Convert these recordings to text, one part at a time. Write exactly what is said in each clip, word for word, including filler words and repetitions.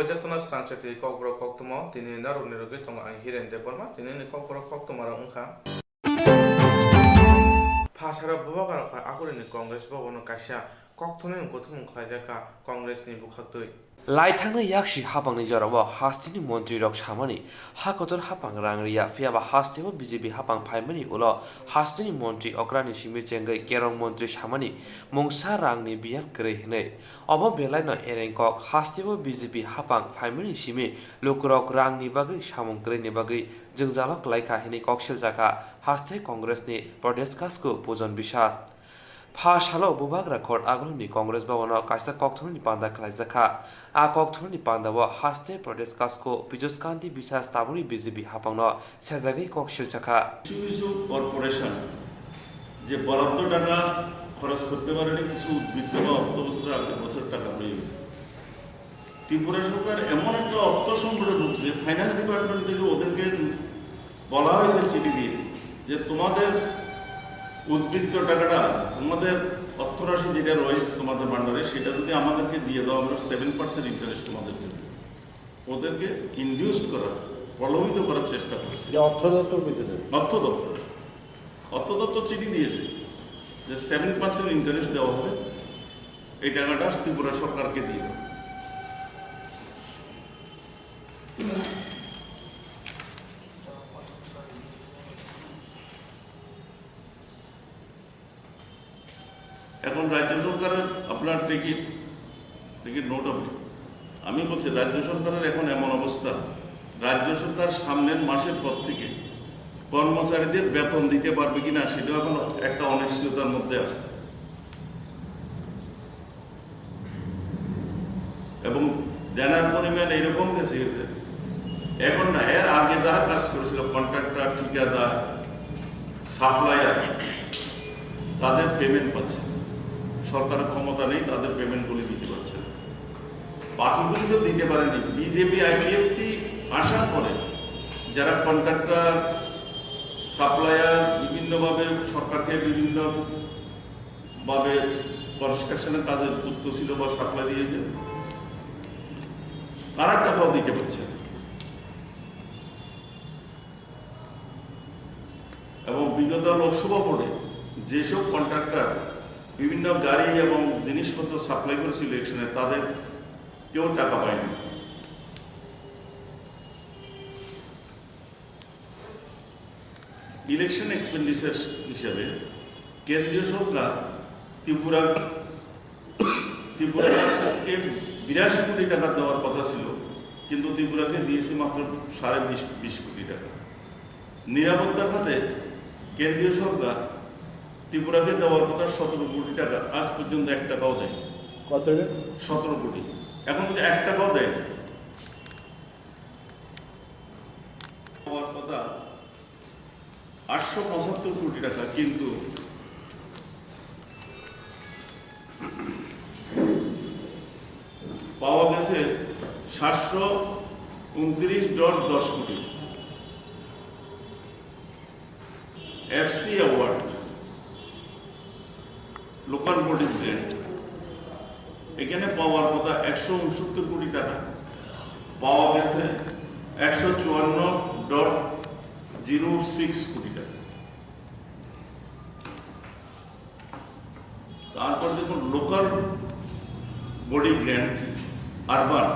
Jotono swrangsa twi kokborok koktwma tini narwkni rwgwi tongo ang Hiren Debbarma. Tinini kokborok koktwmarok wngkha. Phasarok bubagra kha agurini Congress bhabono kaisa kokthumnani guthumung khlaijakha Congressni bwkhaktwi. Laithangna yaksi hapangni jorao hasteni montrirok samani, ha kotor hapang rang riya, phiyaba hasteo B J P hapang phaimani ulo hasteni montri okrani simi chengwi kerong montri samani mungsa rangni biyal kwrwi hwnwi. Obo belaino ereng kok, hasteo B J P hapang phaimani simi lukurok rangni bagwi samung kwrwini bagwi jwngjalo kwlaikha hwnwi kok siljakha haste Congressni Pradesh Kasku Pujon Biswas. Pha salo bubagra khor aguluni Congress bhabono kaisa kokthumni panda khlaijakha. A kokthumni pandao haste Pradesh Kasku Piyush Kanti Biswas tabukni B J P hapangno sejagwi kok siljakha. কিছু কিছু কর্পোরেশন যে বরাদ্দ টাকা খরচ করতে পারেনি, কিছু উদ্বৃত্ত বা অর্থ বছরের আগের বছর টাকা রয়ে গেছে। ত্রিপুরা সরকার এমন একটা অর্থ সংকটে ভুগছে, ফাইন্যান্স ডিপার্টমেন্ট থেকে ওদেরকে বলা হয়েছে চিঠি দিয়ে যে তোমাদের উদ্বৃত্ত টাকাটা, তোমাদের অর্থরাশি যেটা রয়েছে তোমাদের ভান্ডারে, সেটা যদি আমাদেরকে দিয়ে দাও, আমরা সেভেন পার্সেন্ট ইন্টারেস্ট তোমাদেরকে দেবো। ওদেরকে ইনডিউসড করার, প্রলোভিত করার চেষ্টা করছে। যে অর্থ দপ্তর কইতেছে। অর্থ দপ্তর, অর্থ দপ্তর চিঠি দিয়েছে যে সেভেন পার্সেন্ট ইন্টারেস্ট দেওয়া হবে, এই টাকাটা ত্রিপুরা সরকারকে দিয়ে দাও। এখন রাজ্য সরকারের, আপনার টিকিট, টিকিট নোট হবে। আমি বলছি, রাজ্য সরকারের এখন এমন অবস্থা, রাজ্য সরকার সামনের মাসের পর থেকে কর্মচারীদের বেতন দিতে পারবে কিনা, সেটাও এখন একটা অনিশ্চয়তার মধ্যে আছে। এবং দেনার পরিমাণ এরকম গেছে গেছে, এখন না, এর আগে যারা কাজ করেছিল, কন্ট্রাক্টর, ঠিকাদার, সাপ্লায়ার, তাদের পেমেন্ট পাচ্ছে। সরকারের ক্ষমতা নেই, তাদের পেমেন্টগুলি দিতে পারছে না। বাকিগুলি তো দিতে পারেনি। বিজেপি আইপিএফটি আসার পরে যারা কন্ট্রাক্টর, সাপ্লায়ার, বিভিন্নভাবে সরকারকে বিভিন্ন ভাবে কনস্ট্রাকশনের কাজে যুক্ত ছিল বা সাপ্লাই দিয়েছে, তারা টাকাও দিতে পারছে না। এবং বিগত লোকসভা ভোটে যেসব কন্ট্রাক্টর বিভিন্ন গাড়ি এবং জিনিসপত্র সাপ্লাই করেছিল ইলেকশনে, তাদের কেউ টাকা পায়নি। ইলেকশন এক্সপেন্ডিচার হিসাবে কেন্দ্রীয় সরকার ত্রিপুরা, ত্রিপুরাকে বিরাশি কোটি টাকা দেওয়ার কথা ছিল, কিন্তু ত্রিপুরাকে দিয়েছে মাত্র সাড়ে বিশ, বিশ কোটি টাকা। নিরাপত্তা খাতে কেন্দ্রীয় সরকার ত্রিপুরাকে দেওয়ার কথা সতেরো কোটি টাকা, আজ পর্যন্ত এক টাকাও দেয়নি। কত রে? সতেরো কোটি। এখন কিন্তু এক টাকাও দেয়নি। হওয়ার কথা আটশো পঁচাত্তর কোটি টাকা, কিন্তু পাওয়া গেছে সাতশো ঊনত্রিশ ডট দশ কোটি। FC award, local bodies grant, এখানে পাওয়ার কথা একশো ঊনসত্তর কোটি টাকা, পাওয়া গেছে একশো চুয়ান্ন ডট জিরো সিক্স কোটি টাকা। তারপর দেখুন, local body grant urban,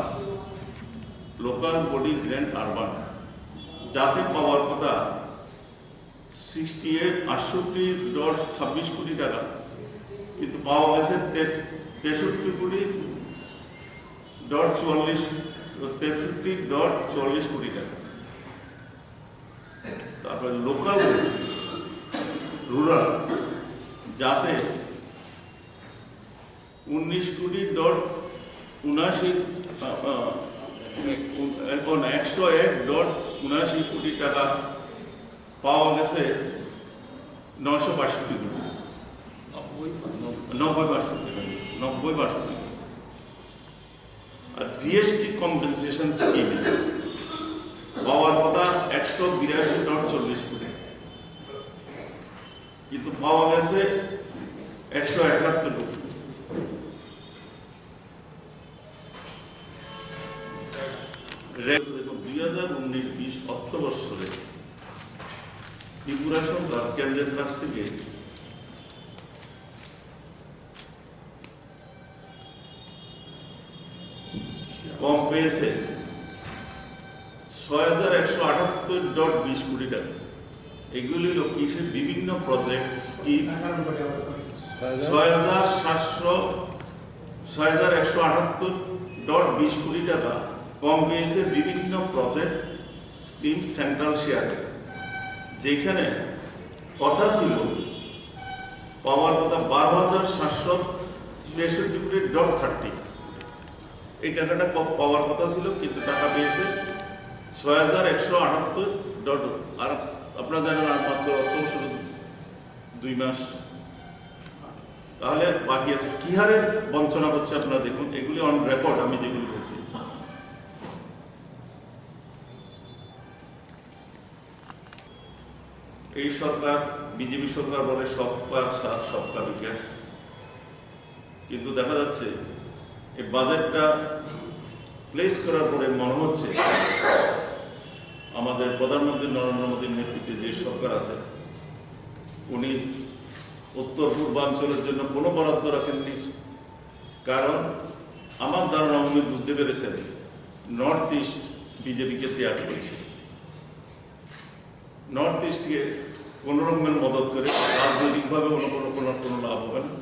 local body grant urban, যাতে পাওয়ার কথা সিক্সটি এইট, আটষট্টি ডট ছাব্বিশ কোটি টাকা, কিন্তু পাওয়া গেছে তে-, তেষট্টি কোটি ডট চুয়াল্লিশ, তেষট্টি ডট চুয়াল্লিশ কোটি টাকা। তারপরে লোকাল রুরাল, যাতে উনিশ কোটি ডট উনাশি, আ, আ, উন-, এখন একশো এক ডট উনাশি কোটি টাকা পাওয়া গেছে নয়শো বাষট্টি কোটি। নব্বই, নব্বই বাষট্টি, নব্বই বাষট্টি। আর জিএসটি কম্পেনসেশন স্কিম পাওয়ার কথা একশো বিরাশি ডট চল্লিশ কোটি, কিন্তু পাওয়া গেছে একশো একাত্তর কোটি। অর্থ বছরে ত্রিপুরা সরকার কেন্দ্রের কাছ থেকে কম পেয়েছে ছয় হাজার একশো আটাত্তর ডট বিশ কোটি টাকা। এগুলি হলো কিসের বিভিন্ন প্রজেক্ট, স্কিম, ছয় হাজার সাতশো, ছয় হাজার একশো আটাত্তর ডট বিশ কোটি টাকা কম পেয়েছে বিভিন্ন প্রজেক্ট, স্কিম সেন্ট্রাল শেয়ারে, যেখানে কথা ছিল পাওয়ার কথা বারো হাজার সাতশো তেষট্টি কোটি ডট থার্টি। এই টাকাটা ক-, পাওয়ার কথা ছিল, কিন্তু টাকা পেয়েছে ছয় হাজার একশো আটাত্তর ডট। আর আপনারা জানেন, আর মাত্র অত শুধু দুই মাস, তাহলে বাকি আছে। কি হারে বঞ্চনা হচ্ছে আপনারা দেখুন, এগুলি অন রেকর্ড, আমি যেগুলি বলছি। এই সরকার, বিজেপি সরকার বলে সবকা সাথ সবকা বিকাশ, কিন্তু দেখা যাচ্ছে এই বাজেটটা প্লেস করার পরে মনে হচ্ছে আমাদের প্রধানমন্ত্রী নরেন্দ্র মোদীর নেতৃত্বে যে সরকার আছে, উনি উত্তর পূর্বাঞ্চলের জন্য কোনো বরাদ্দ রাখেননি। কারণ আমার ধারণা, উনি বুঝতে পেরেছেন নর্থ ইস্ট বিজেপিকে ত্যাগ করছে। নর্থ ইস্টকে কোনো রকমের মদত করে রাজনৈতিকভাবে কোনো, কোনো, কোনো, কোনো লাভ হবে না।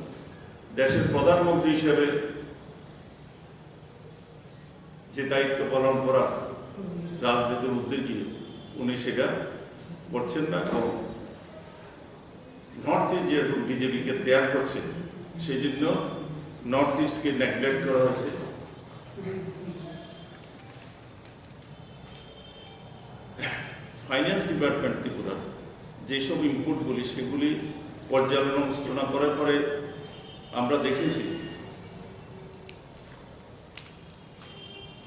দেশের প্রধানমন্ত্রী হিসেবে যে দায়িত্ব পালন করা রাজনীতির উদ্যোগী, উনি সেটা করছেন না। এবং নর্থ ইস্ট যেহেতু বিজেপিকে ত্যাগ করছে, সেই জন্য নর্থ ইস্টকে নেগলেক্ট করা হয়েছে। ফাইন্যান্স ডিপার্টমেন্ট ত্রিপুরা যেসব ইনপুটগুলি, সেগুলি পর্যালোচনা করার পরে আমরা দেখেছি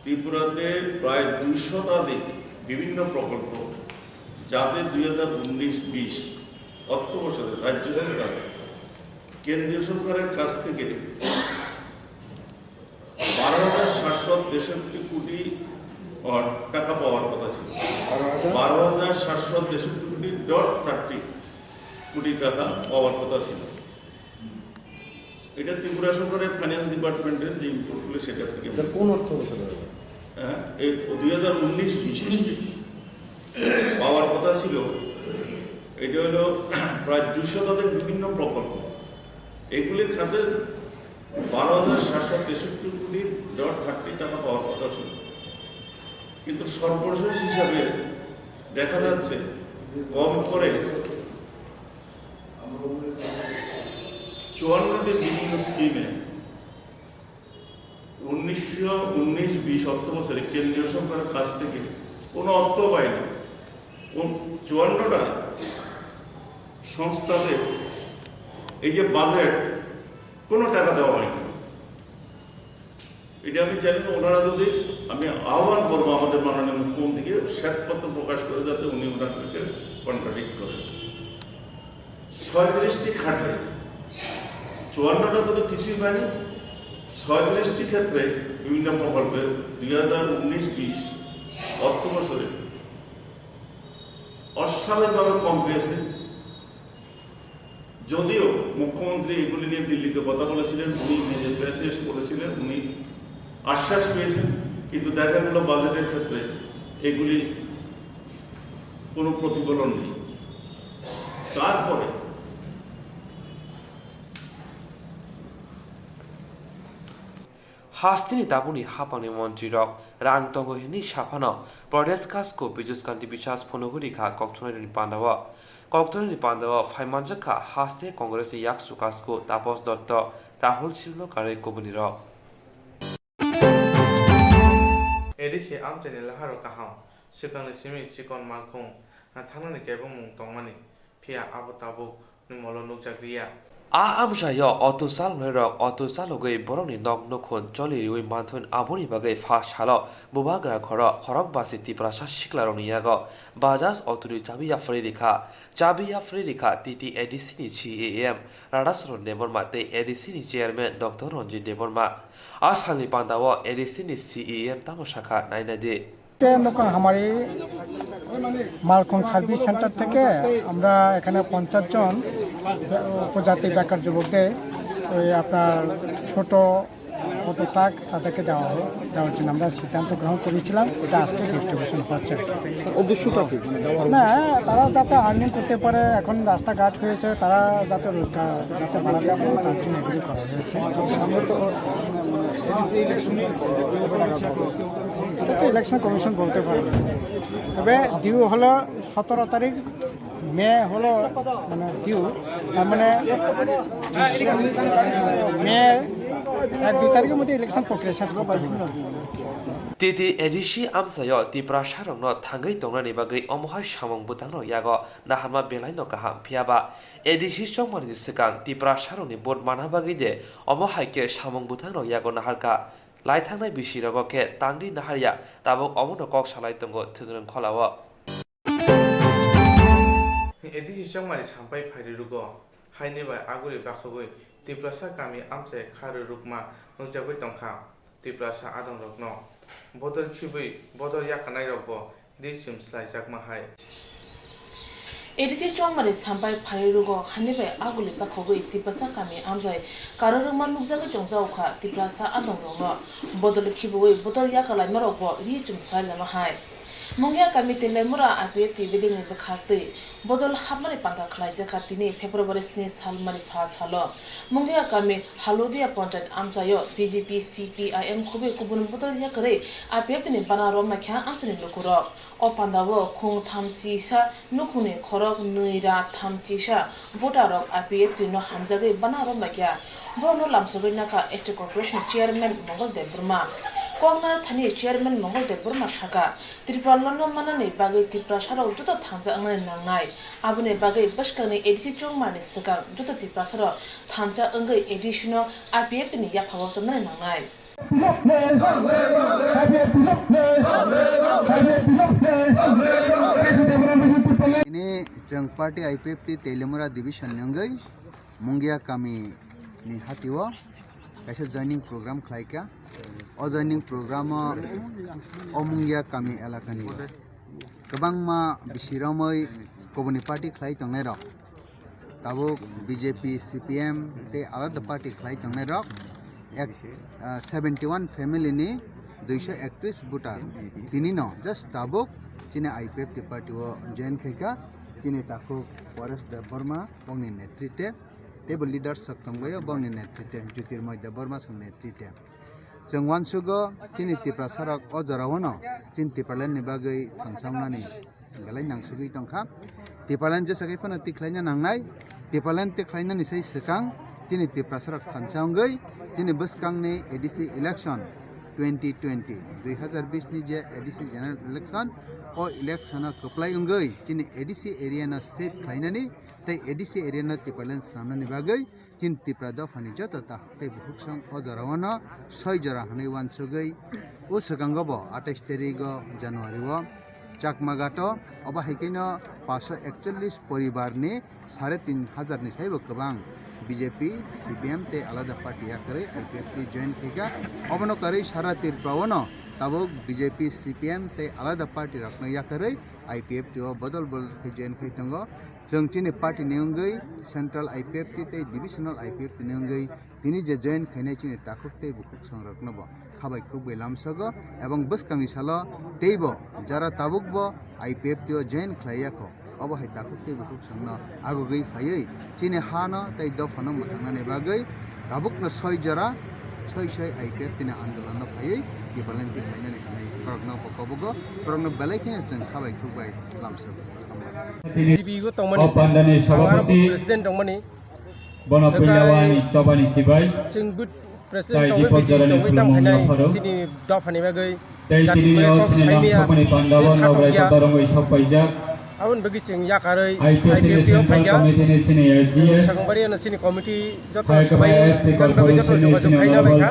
ত্রিপুরাতে প্রায় দুই শতাধিক বিভিন্ন প্রকল্প, যাতে দুই হাজার উনিশ বিশ অর্থ বছরে রাজ্য সরকার কেন্দ্রীয় সরকারের কাছ থেকে বারো হাজার সাতশো তেষট্টি কোটি, আহ, টাকা পাওয়ার কথা ছিল। বারো হাজার? বারো হাজার সাতশো তেষট্টি কোটি ডট থার্টি কোটি টাকা পাওয়ার কথা ছিল। এটা ত্রিপুরা সরকারের ফাইন্যান্স ডিপার্টমেন্টের যে ইনপুটগুলো, সেটা থেকে এটা কোন অর্থ বছরে হবে? হ্যাঁ, এই দুই হাজার উনিশ বিশে পাওয়ার কথা ছিল। এটা হলো প্রায় দুই শতাধিক বিভিন্ন প্রকল্প। এগুলির খাতে বারো হাজার সাতশো তেষট্টি কোটি ডট থার্টি টাকা পাওয়ার কথা ছিল, কিন্তু সর্বশেষ হিসাবে দেখা যাচ্ছে কম করে চুয়ান্নটি বিভিন্ন স্কিমে উনিশশো উনিশ বিশ অর্থ বছরে কেন্দ্রীয় সরকারের কাছ থেকে কোনো অর্থ পায়নি। কোন চুয়ান্নটা সংস্থাতে এই যে বাজেট, কোনো টাকা দেওয়া হয়নি। এটা আমি জানি না, ওনারা যদি, আমি আহ্বান করবো আমাদের মাননীয় মুখ্যমন্ত্রীকে শ্বেতপত্র প্রকাশ করে, যাতে উনি ওনাদেরকে কন্ট্রাডিক্ট করেন। ছয়ত্রিশটি খাতে, চুয়ান্নটা তো কিছুই পায়নি, ছয়ত্রিশটি ক্ষেত্রে বিভিন্ন প্রকল্পে দুই হাজার উনিশ বিশ অর্থ বছরে অস্বাভাবিকভাবে কম পেয়েছে। যদিও মুখ্যমন্ত্রী এগুলি নিয়ে দিল্লিতে কথা বলেছিলেন, উনি নিজে প্রেসে এসে বলেছিলেন, উনি আশ্বাস পেয়েছেন, কিন্তু দেখা গেল বাজেটের ক্ষেত্রে এগুলি কোনো প্রতিফলন নেই। তারপরে Hasteni tabukni haphangni montrirok rang tongo hwnwi saphano Pradesh Kasko Bijus Kanti Biswas phunugwi rikha kokthwnairokni pandao. Kokthwnairokni pandao phaimanjakha haste Congressni yaksu Kasko Taposh Dotto, Rahul Silno karwi kubunirok. A D C amchaini laharo kaham, swkangni simi chikon malkhung, thangnani kebengmung tongmani, phiya abo tabuk ni molo nukjak liya. A amchaio auto chaloknairok auto chalogwi borokni nok nukhung choli riwi manthun, aboni bagwi pha salo Bubagra khoro khorok basi Tiprasa siklarokni yago Bajaj auto ni chabi yapharwi rikha. Chabi yapharwi rikha T T A D C ni C E M Radhacharan Debbarma tei A D C ni chairman Doctor Ranjit Debbarma. A salni pandao A D C ni C E M tamo sakha, naina di. তে নকল হামারি মালখং service centre থেকে আমরা এখানে পঞ্চাশ জন উপজাতি জাকার যুবকদের ওই আপনার ছোট ছোট তাক তাদেরকে দেওয়া হলো। দেওয়ার জন্য আমরা সিদ্ধান্ত গ্রহণ করেছিলাম, এটা আজকে ডিস্ট্রিবিউশন হচ্ছে। উদ্দেশ্যটা কি? মানে দেওয়ার না, তারা যাতে আর্নিং করতে পারে, এখন রাস্তাঘাট হয়েছে, তারা যাতে রোজগার যাতে বাড়াতে পারে, তার জন্য এগুলি করা হয়েছে। সামনে তো, মানে, এডিসি ইলেকশন কবে ডাকা হবে? সেটা তো ইলেকশন কমিশন বলতে পারবে। তবে ডিউ হলো সতেরো তারিখ, মে হলো মানে ডিউ, তার মানে মে এক দুই তারিখের মধ্যে ইলেকশন প্রক্রিয়া শেষ করতে হবে। T T A D C amchaio Tiprasarokno thangwi tongnani bagwi omohai samung bwtangno yago naharma belaino kaham, phiyaba A D C chongmani swkang Tiprasarokni vote mana bagwi de omo hai khe samung bwtangno yago naharkha. Laithangnai bisirogo khe tangwi naharya, tabuk omono kok salai tongo Thwngwrwng Kholao. A D C chongmani sampai phairwi rwgo, haini bai aguli bakhogwi Tiprasa kami amchai kha rwrwkma nukjagwi tongkha. Tiprasa adongrokno bodol khibwi bodol yakanairokbo ri chum slaijakma hai. A D C chongmani sampai phairwi rwgo, haini bai aguli bakhogwi Tiprasa kami amchai kha rwrwkma nukjagwi tongjago kha. Tiprasa adongrokno bodol khibwi bodol yakalaimarokbo ri chum slai lama hai. Mungia kami Telaimura I P F T building ni bwkhak twi bodol hapmani panda khlaijak kha tini February sni salmani pha salo. Mungia kami Halodia Panchayat amchaio B J P, C P I M khubui kubun bodol yakarwi I P F T ni bana romna kha amchaini lukurok. O pandao khung thamchisa nukhungni khorok nwi ra thamchisa voter rok I P F T no hamjagwi bana romlai kha. Borokno lamsogwi nakha S T Corporation Chairman Mongol Debbarma. Kokna thani Chairman Mongol Debbarma sakha, Tripura lono manani bagwi Tiprasarok joto thansa wngnani nangnai. Aboni bagwi bwskangni A D C chongmani swkang joto Tiprasarok thansa wngwi A D C no I P F T ni yaphao chomnani nangnai. Ini chwng party I P F T Teliamura division ni wngwi Mungia kami ni hatio kaisa joining program khlai kha. O joining program o, o Mungia kami elaka ni kwbangma bisi romwi kubuni party khlai tongnai rok. Tabuk B J P, C P M tei alada party khlai tongnai rok ek, ah, seventy one family ni duiso ektris voter tini no just tabuk chini I P F T party o join khai kha. Chini takhuk Paresh Debbarma bongni netrite tei bo leaders rok tongbaio bongni netrite, Jyotirmoy Debbarma song netrite. Chwng uansugo chini Tiprasarok o jorao no chini Tipraland ni bagwi thansa wngnani belai nangsugwi tongkha. Tipraland jesa khe phano tikhlaina nangnai, Tipraland tikhlainani sai swkang chini Tiprasarok thansa wngwi chini bwskangni A D C election twenty twenty, dui hazar bis ni je A D C general election, o election o kwplai wngwi chini A D C area no save khlainani tei A D C area no Tipraland swnamnani bagwi chini Tipra dophani joto takhuk tei bukhuksong o jorao no soi jora hwnwi uansugwi, o swkango bo atais tarigo January o Chakmaghat o, obo hai khe no paanso ekchollis poribar ni sare tin hazar ni saibo kwbang B J P, C P M tei alada party yakarwi I P F T join khai kha. Obono karwi sara Tripura o no tabuk B J P, C P M tei alada party rokno yakarwi I P F T o bodol bodol khe join khai tongo. Chwng chini party ni wngwi central I P F T tei divisional I P F T ni wngwi tini je join khainai chini takhuk tei bukhuksong rokno bo khabai khukbai lamsogo, ebong bwskangni salo teibo jara tabukbo I P F T o join khlai ya kho, obo hai takhuk tei bukhuksongno agugwi phaiwi chini hano tei dophano mwthangnani bagwi tabukno soi jora soi soi I P F T ni andolonno phaiwi Tipraland tikhlainani hwnwi borokno bo kobogo, borokno belai kheno chwng khabai khukbai lamsogo. Hambai. G B o tongmani, o pandani ang aro sabhapati, president tongmani. Bono puila wani chobani sibai. Chwng bwt president tongwi bisi tongwi tang phainai chini dophani bagwi. Tei jati tini o kok sini saimaya, nangkukmani pandao nograi kotorongwi sokpaijak. Aboni bagwi chwng yakarwi I P F T ni I P F T o central phaikha. Committee ni chini S G A. Chwng Sagangbari ano chini committee joto sibai, boni bagwi joto jogajog khaina baikha.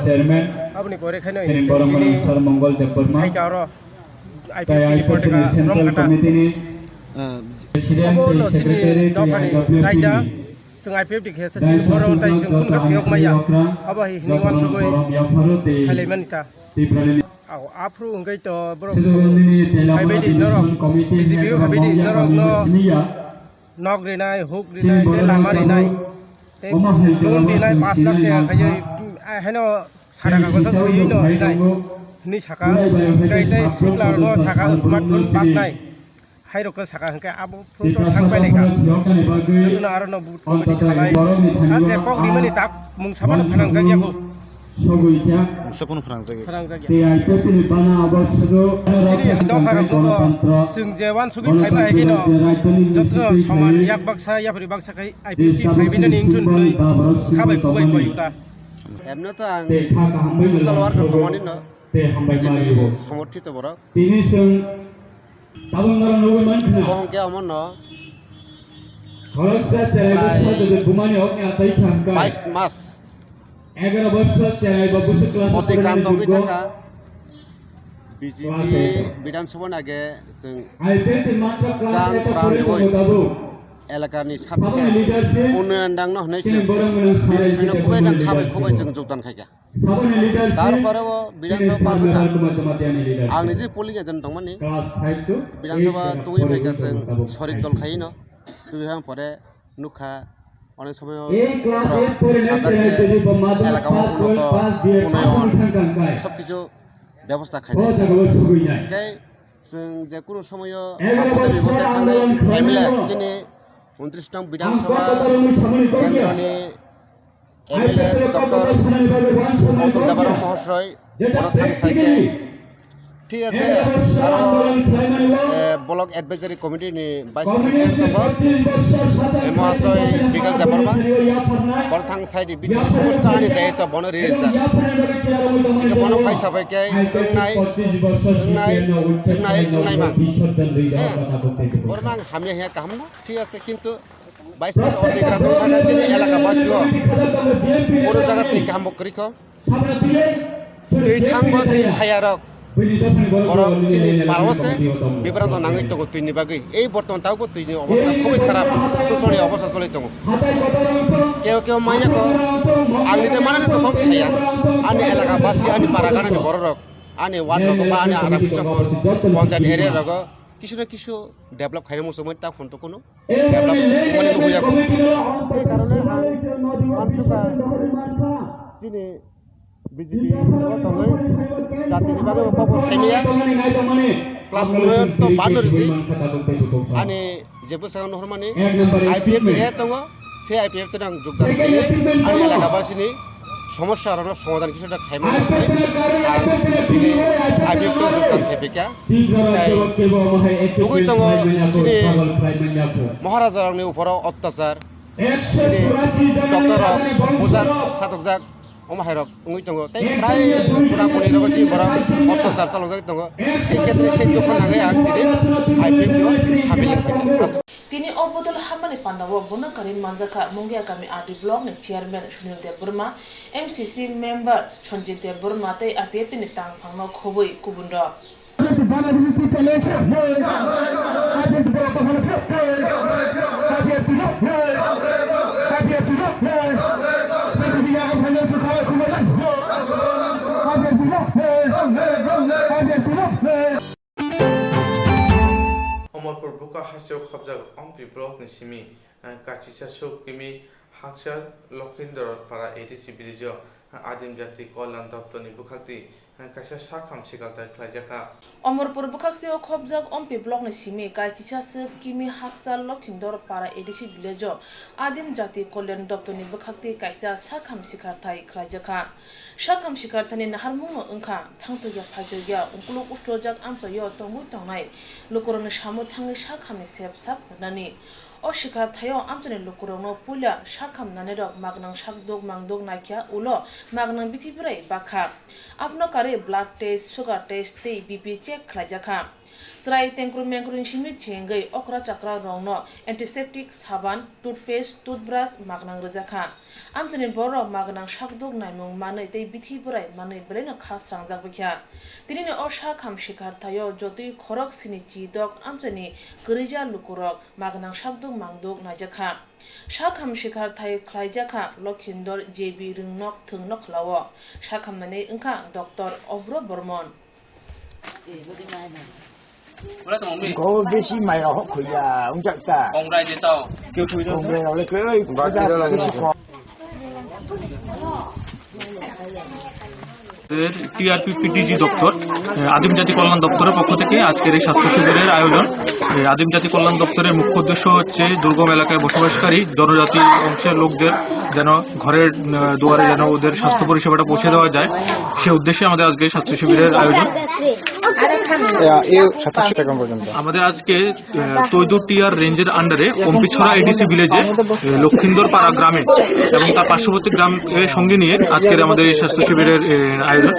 Aboni pore khaino chini chwng Boromani tini Sir Mongol Debbarma. Phaikha oro I P F T ni central committee ni president tei secretary tei I P F T ni dophani raida. Chwng I P F T khe se sini borok tai chwng phunukha phiyok maya. Abo hai hwnwi uansugwi khailaimani ta. Tiprani Aw, aphuru hwnkhe to borok phaibai di norok, B J P o phaibai di norok no nok rinai, huk rinai, tei lama rinai, tei loan rinai, pash lakh taka khaiwi, eh, haino sada kagosa swiwi no rinai hinwi saka, tei, tei sikla no saka smartphone paknai. Hai rok khe saka hwnkhe abo phuru to thang pailai kha. Jotono aro no booth committee khalai. A je kok rimani tak mung sabano phanangjak ya kho. Mung sabano phanangjak ya. Phanangjak ya. Chini dopha rok no chwng je uansugwi phaiba hai khe no jotono soman yak baksa yapri baksa khai I P F T phaibai nani wngthun hwnwi khabai khubai koi uta. Emno to ang social worker tongmani no B J P somorthito borok. Tini chwng tabuk norok nugwi mankha. Bohong khe omo no khoroksa cherai prai bwsa jodi bumani hokni atai thangkha. Bais mas. Egaroh bosor cherai ba bwswk class o Otikrant porinani wngwi jukgo. Thangkha. B J P class eight. Bidhan Sabha ni age chwng I P F T matra class chan eight o pran porinani riwi tabuk. Elakani saboni sakhe leadership unnayan dangno hwnwi chini chwng borok mwnang B J P no sarai kubai jeta nang khabai khubai leadership. Chwng jogdan khaikha. Saboni leadership, Tarpore o Bidhan Sabha chini pass wngkha. Samir Kumar Jamatia ni leadership. Ang niji polling agent tongmani. Class five to Bidhan eight Sabha tongwi phaikha chwng sorik dol khaino. Twi phang pore nukha onek somoyo borok sajak je elaka o unoto, unnayan, sob kichu bebosta khainai. Tei chwng je kunu somoyo apode bipode thangwi M L A chini untris nong Bidhan Sabha kendroni M L A Doctor Motul Debbarma Mohosoy, bono thang sai khe, thik ase, aro, eh, Block Advisory Committee ni Vice President tongo, eh, Mohosoy Bikash Debbarma, bono thang sai di, bini somosto ani dayitto bono ri rijak. Hingke bono phai sabai khe wngnai, wngnai, wngnai, wngnai mang. Eh, borok no ang hamya hiya kaham no, thik ase, kintu Bais mas Otikrant wng thangkha chini elaka basio. Bono jaga twi kaham bo kwrwi kho. Twi thangbo twi phaiyarok. Borok chini parao se bibranto nangwi tongo twini bagwi. Ei bortoman tabukbo twini obostha khubui kharap, sochoni obostha choli tongo. Keo keo manya kho, ang nije manani to kok saya. Ani elaka basi, ani para ganani bororok, ani ward rogo ba ani Aram Kichopur ponchayat area rogo kisu na kisu develop khaina muchungmani ta phone to kuno. Develop wngmani lubui ya kho. Sei karone ang uansukha chini B J P o tongwi jatini bagwi bo kok bo saimaya. Plus mwnwi to bando ridi. Ani je bwskango nuhurmani I P F ni he tongo. Sei I P F T no ang jogdan khlaiwi ani elaka basini somosya rokno somadhan kisa da khaima wngkhe ang tini I P F T o jogdan khaiphaikha. Tei tugui tongo chini Maharaja rokni uphoro ottachar, chini doctor rok bujak satokjak omo hai rok wngwi tongo tei prai bura buri rogo chini borok ottachar chalokjagwi tongo. Sei khetre sei dukho nangwi ang tini I P F T o samil wngkha. Tini o bodol hapmani pandao bono karwi manjakha Mungiakami R D block ni chairman Sunil Debbarma, M C C member Sanjit Debbarma tei I P F T ni tangphangno khobwi kubunrok. Omorpur bukha hasteo khobjak Ompi block ni simi, eh, kachisa suk kimi hakchal Lokhindor para A D C village o, eh, Adim Jati Kolyan Doptor ni bwkhak twi, eh, kaisa sakham sikaltai khlaijakha. Omorpur bwkhaksio khobjak Ompi block ni simi kachisa suk kimi hakchal Lokhindor para A D C village o Adim Jati Kolyan Doptor ni bwkhak twi kaisa sakham sikaltai khlaijakha. Sakham sikaltaini naharmungno wngkha, thangtokya phaitokya, ukuluk ustojak amchaio tongwi tongnai lukurokni samo thangwi sakhamni sep sak rwnani. O sikaltaio amchaini lukurokno puila sakham nanirok magnang sakduk mangduk naikha, ulo magnang bithi bwrai bakha. Abono karwi blood test, sugar test tei B P check khlaijakha. Chwrai tengkru mengkru ni simi chengwi okra chakra rokno antiseptic saban, toothpaste, toothbrush magnang rwjakha. Amchaini borok magnang sakduk naimung manwi tei bithi bwrai manwi belaino kha srangjak baikha. Tinini o sakham sikaltaio jotoi khorok sini chidok amchaini kwrwija lukurok magnang sakduk mangduk naijakha. Sakham sikaltai khlaijakha Lokhindor J B Rwngnok Thwngnokhlao. Sakhamnani wngkha Doctor Obro Bormon. Ko besi mai rok hok khuya, ungjak ta. Kongrai je tao. Kongrai rok le koi, Ba kira lagi. টিআরপিপিডিজি দপ্তর, এ, আদিম জাতি কল্যাণ দপ্তরের পক্ষ থেকে আজকের এই স্বাস্থ্য শিবিরের আয়োজন। এ, আদিম জাতি কল্যাণ দপ্তরের মুখ্য উদ্দেশ্য হচ্ছে দুর্গম এলাকায় বসবাসকারী জনজাতি অংশের লোকদের যেন ঘরের, এ, দুয়ারে যেন ওদের স্বাস্থ্য পরিষেবাটা পৌঁছে দেওয়া যায়, সে উদ্দেশ্যে আমাদের আজকে স্বাস্থ্য শিবিরের আয়োজন। এ, এই স্বাস্থ্য শিবির এখন পর্যন্ত। আমাদের আজকে আহ, তৈদুটিয়ার রেঞ্জের আন্ডারে কম্পিছড়া এডিসি ভিলেজে, আহ, লক্ষিন্দর পাড়া গ্রামে এবং তার পার্শ্ববর্তী গ্রামকে সঙ্গে নিয়ে আজকের আমাদের এই স্বাস্থ্য শিবিরের, আহ, আয়োজন।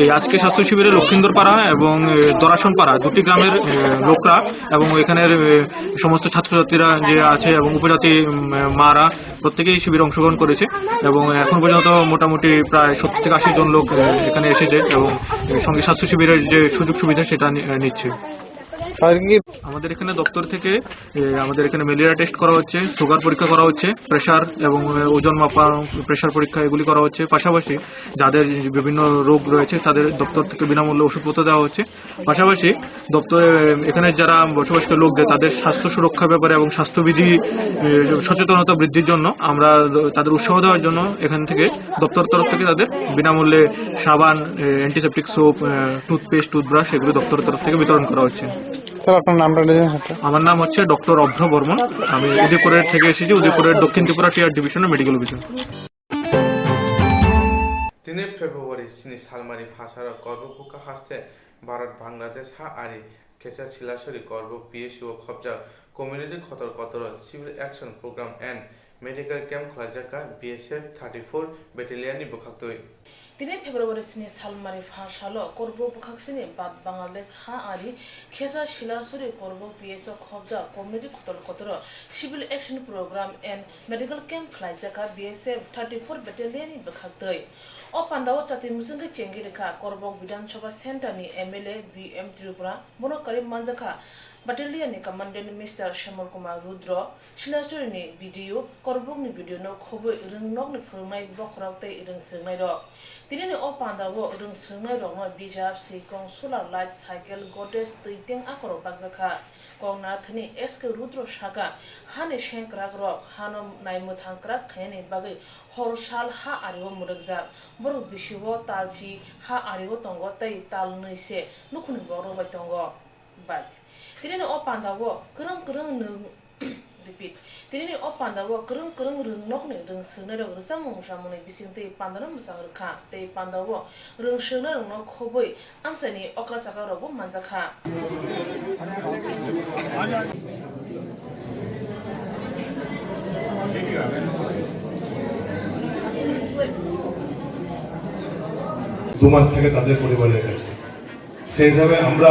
এই আজকে স্বাস্থ্য শিবিরে লক্ষিন্দর পাড়া এবং, আহ, দরাসন পাড়া দুটি গ্রামের, আহ, লোকরা এবং এখানের, আহ, সমস্ত ছাত্রছাত্রীরা যে আছে এবং উপজাতি, উম, মারা প্রত্যেকেই শিবিরে অংশগ্রহণ করেছে এবং এখন পর্যন্ত মোটামুটি প্রায় সত্তর থেকে আশি জন লোক, আহ, এখানে এসেছে এবং সঙ্গে স্বাস্থ্য শিবিরের যে সুযোগ সুবিধা সেটা নি-, আহ, নিচ্ছে। তাদের কি আমাদের এখানে দপ্তর থেকে, এ, আমাদের এখানে ম্যালেরিয়া টেস্ট করা হচ্ছে, সুগার পরীক্ষা করা হচ্ছে, প্রেশার এবং, এ, ওজন মাপা, প্রেশার পরীক্ষা এগুলি করা হচ্ছে। পাশাপাশি যাদের বিভিন্ন রোগ রয়েছে তাদের দপ্তর থেকে বিনামূল্যে ওষুধপত্র দেওয়া হচ্ছে। পাশাপাশি দপ্তরে এখানে যারা বসবাসকারী লোকদের তাদের স্বাস্থ্য সুরক্ষার ব্যাপারে এবং স্বাস্থ্যবিধি, এ, সচেতনতা বৃদ্ধির জন্য আমরা তাদের উৎসাহ দেওয়ার জন্য এখান থেকে দপ্তর তরফ থেকে তাদের বিনামূল্যে সাবান, এ, অ্যান্টিসেপ্টিক সোপ, এ, টুথপেস্ট, টুথব্রাশ এগুলো দপ্তরের তরফ থেকে বিতরণ করা হচ্ছে। স্যার, আপনার নামটা নিয়ে নিন, স্যার। আমার নাম হচ্ছে ডক্টর অভ্র বর্মন। আমি উদয়পুরের থেকে এসেছি, উদয়পুরের দক্ষিণ ত্রিপুরা টিআর ডিভিশনের medical officer. Tini February sini salmari phasaro Korbok bwkha haste Bharat Bangladesh ha ari Khesa Silasuri Korbok P S U o khobjak community kotor kotoro civil action program and medical camp khwlaijak kha B S F thirty-four battalion ni bwkhaktwi. Tini February sini salmari pha salo Korbok bwkhaktwini Bharat Bangladesh ha ari Khesa Silasuri Korbok P S O khobjak community kotor kotoro civil action program and medical camp khwlaijak kha B S F thirty-four battalion ni bwkhaktwi. O pandao chati mwswngwi chengwi rwkha Korbok Bidhan Sabha Center ni M L A B M Tripura, bono karwi manjakha battalion ni commandant Mister Shyamul Kumar Rudra, Silasuri ni B D O, Korbok ni B D O no khobwi rwngnok ni phwrwngnai bokhorok tei rwngswrwngnairok. Tinini o pandao rwngswrwngnairokno bijap, sikong, solar light, cycle, Godrej, twi teng akorok bakjakha. Kok narathani S K Rudra saka, hani sengkrakrok hano naimwthang krak khainani bagwi hor sal ha ario mwrwkjak. Borok bisio talchi ha ario tongo tei tal nwi se nukhungni borok bai tongo. Bai. Tinini o pandao kwrwng kwrwng nwng, repeat. Tinini o pandao kwrwng kwrwng rwngnokni rwngswrwngnairok rwchapmung mwsamungni bisingtwi pandano mwchang rwkha tei pandao rwngswrwngnairokno khobwi amchaini okra chakarokbo manjakha. দু মাস থেকে তাদের পরিবারের কাছে। সেই হিসাবে আমরা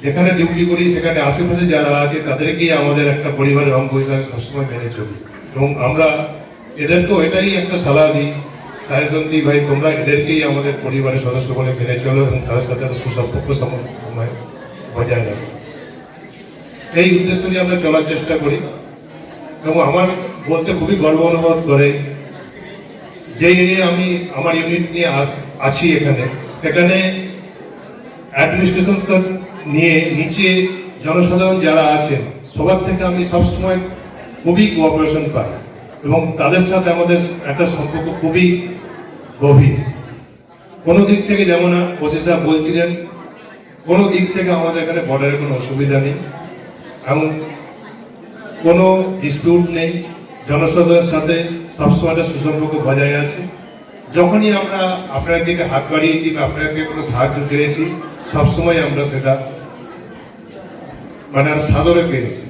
যেখানে ডিউটি করি, সেখানে আশেপাশে যারা আছে, তাদেরকেই আমাদের একটা পরিবারের অঙ্গ হিসাবে সবসময় মেনে চলি। এবং আমরা এদেরকেও এটাই একটা সালাহ দিই, সাজেশন দিই, "ভাই, তোমরা এদেরকেই আমাদের পরিবারের সদস্য বলে মেনে চলো এবং তাদের সাথে একটা সুসম্পর্ক সমন্বয় বজায় রাখো।" এই উদ্দেশ্য নিয়ে আমরা চলার চেষ্টা করি। এবং আমার বলতে খুবই গর্ব অনুভব করে, যে এরিয়া আমি আমার ইউনিট নিয়ে আস-, আছি এখানে, সেখানে অ্যাডমিনিস্ট্রেশন নিয়ে নিচে জনসাধারণ যারা আছেন, সবার থেকে আমি সবসময় খুবই কোঅপারেশন পাই এবং তাদের সাথে আমাদের একটা সম্পর্ক খুবই গভীর। কোনো দিক থেকে, যেমন ওসি সাহেব বলছিলেন, কোনো দিক থেকে আমাদের এখানে বর্ডারে কোনো অসুবিধা নেই এবং কোনো ডিসপিউট নেই। জনসাধারণের সাথে সবসময় একটা সুসম্পর্ক বজায় আছে। যখনই আমরা আপনার দিকে হাত বাড়িয়েছি বা আপনার দিকে কোনো সাহায্য চেয়েছি, সবসময় আমরা সেটা মানে আর সাদরে পেয়েছি।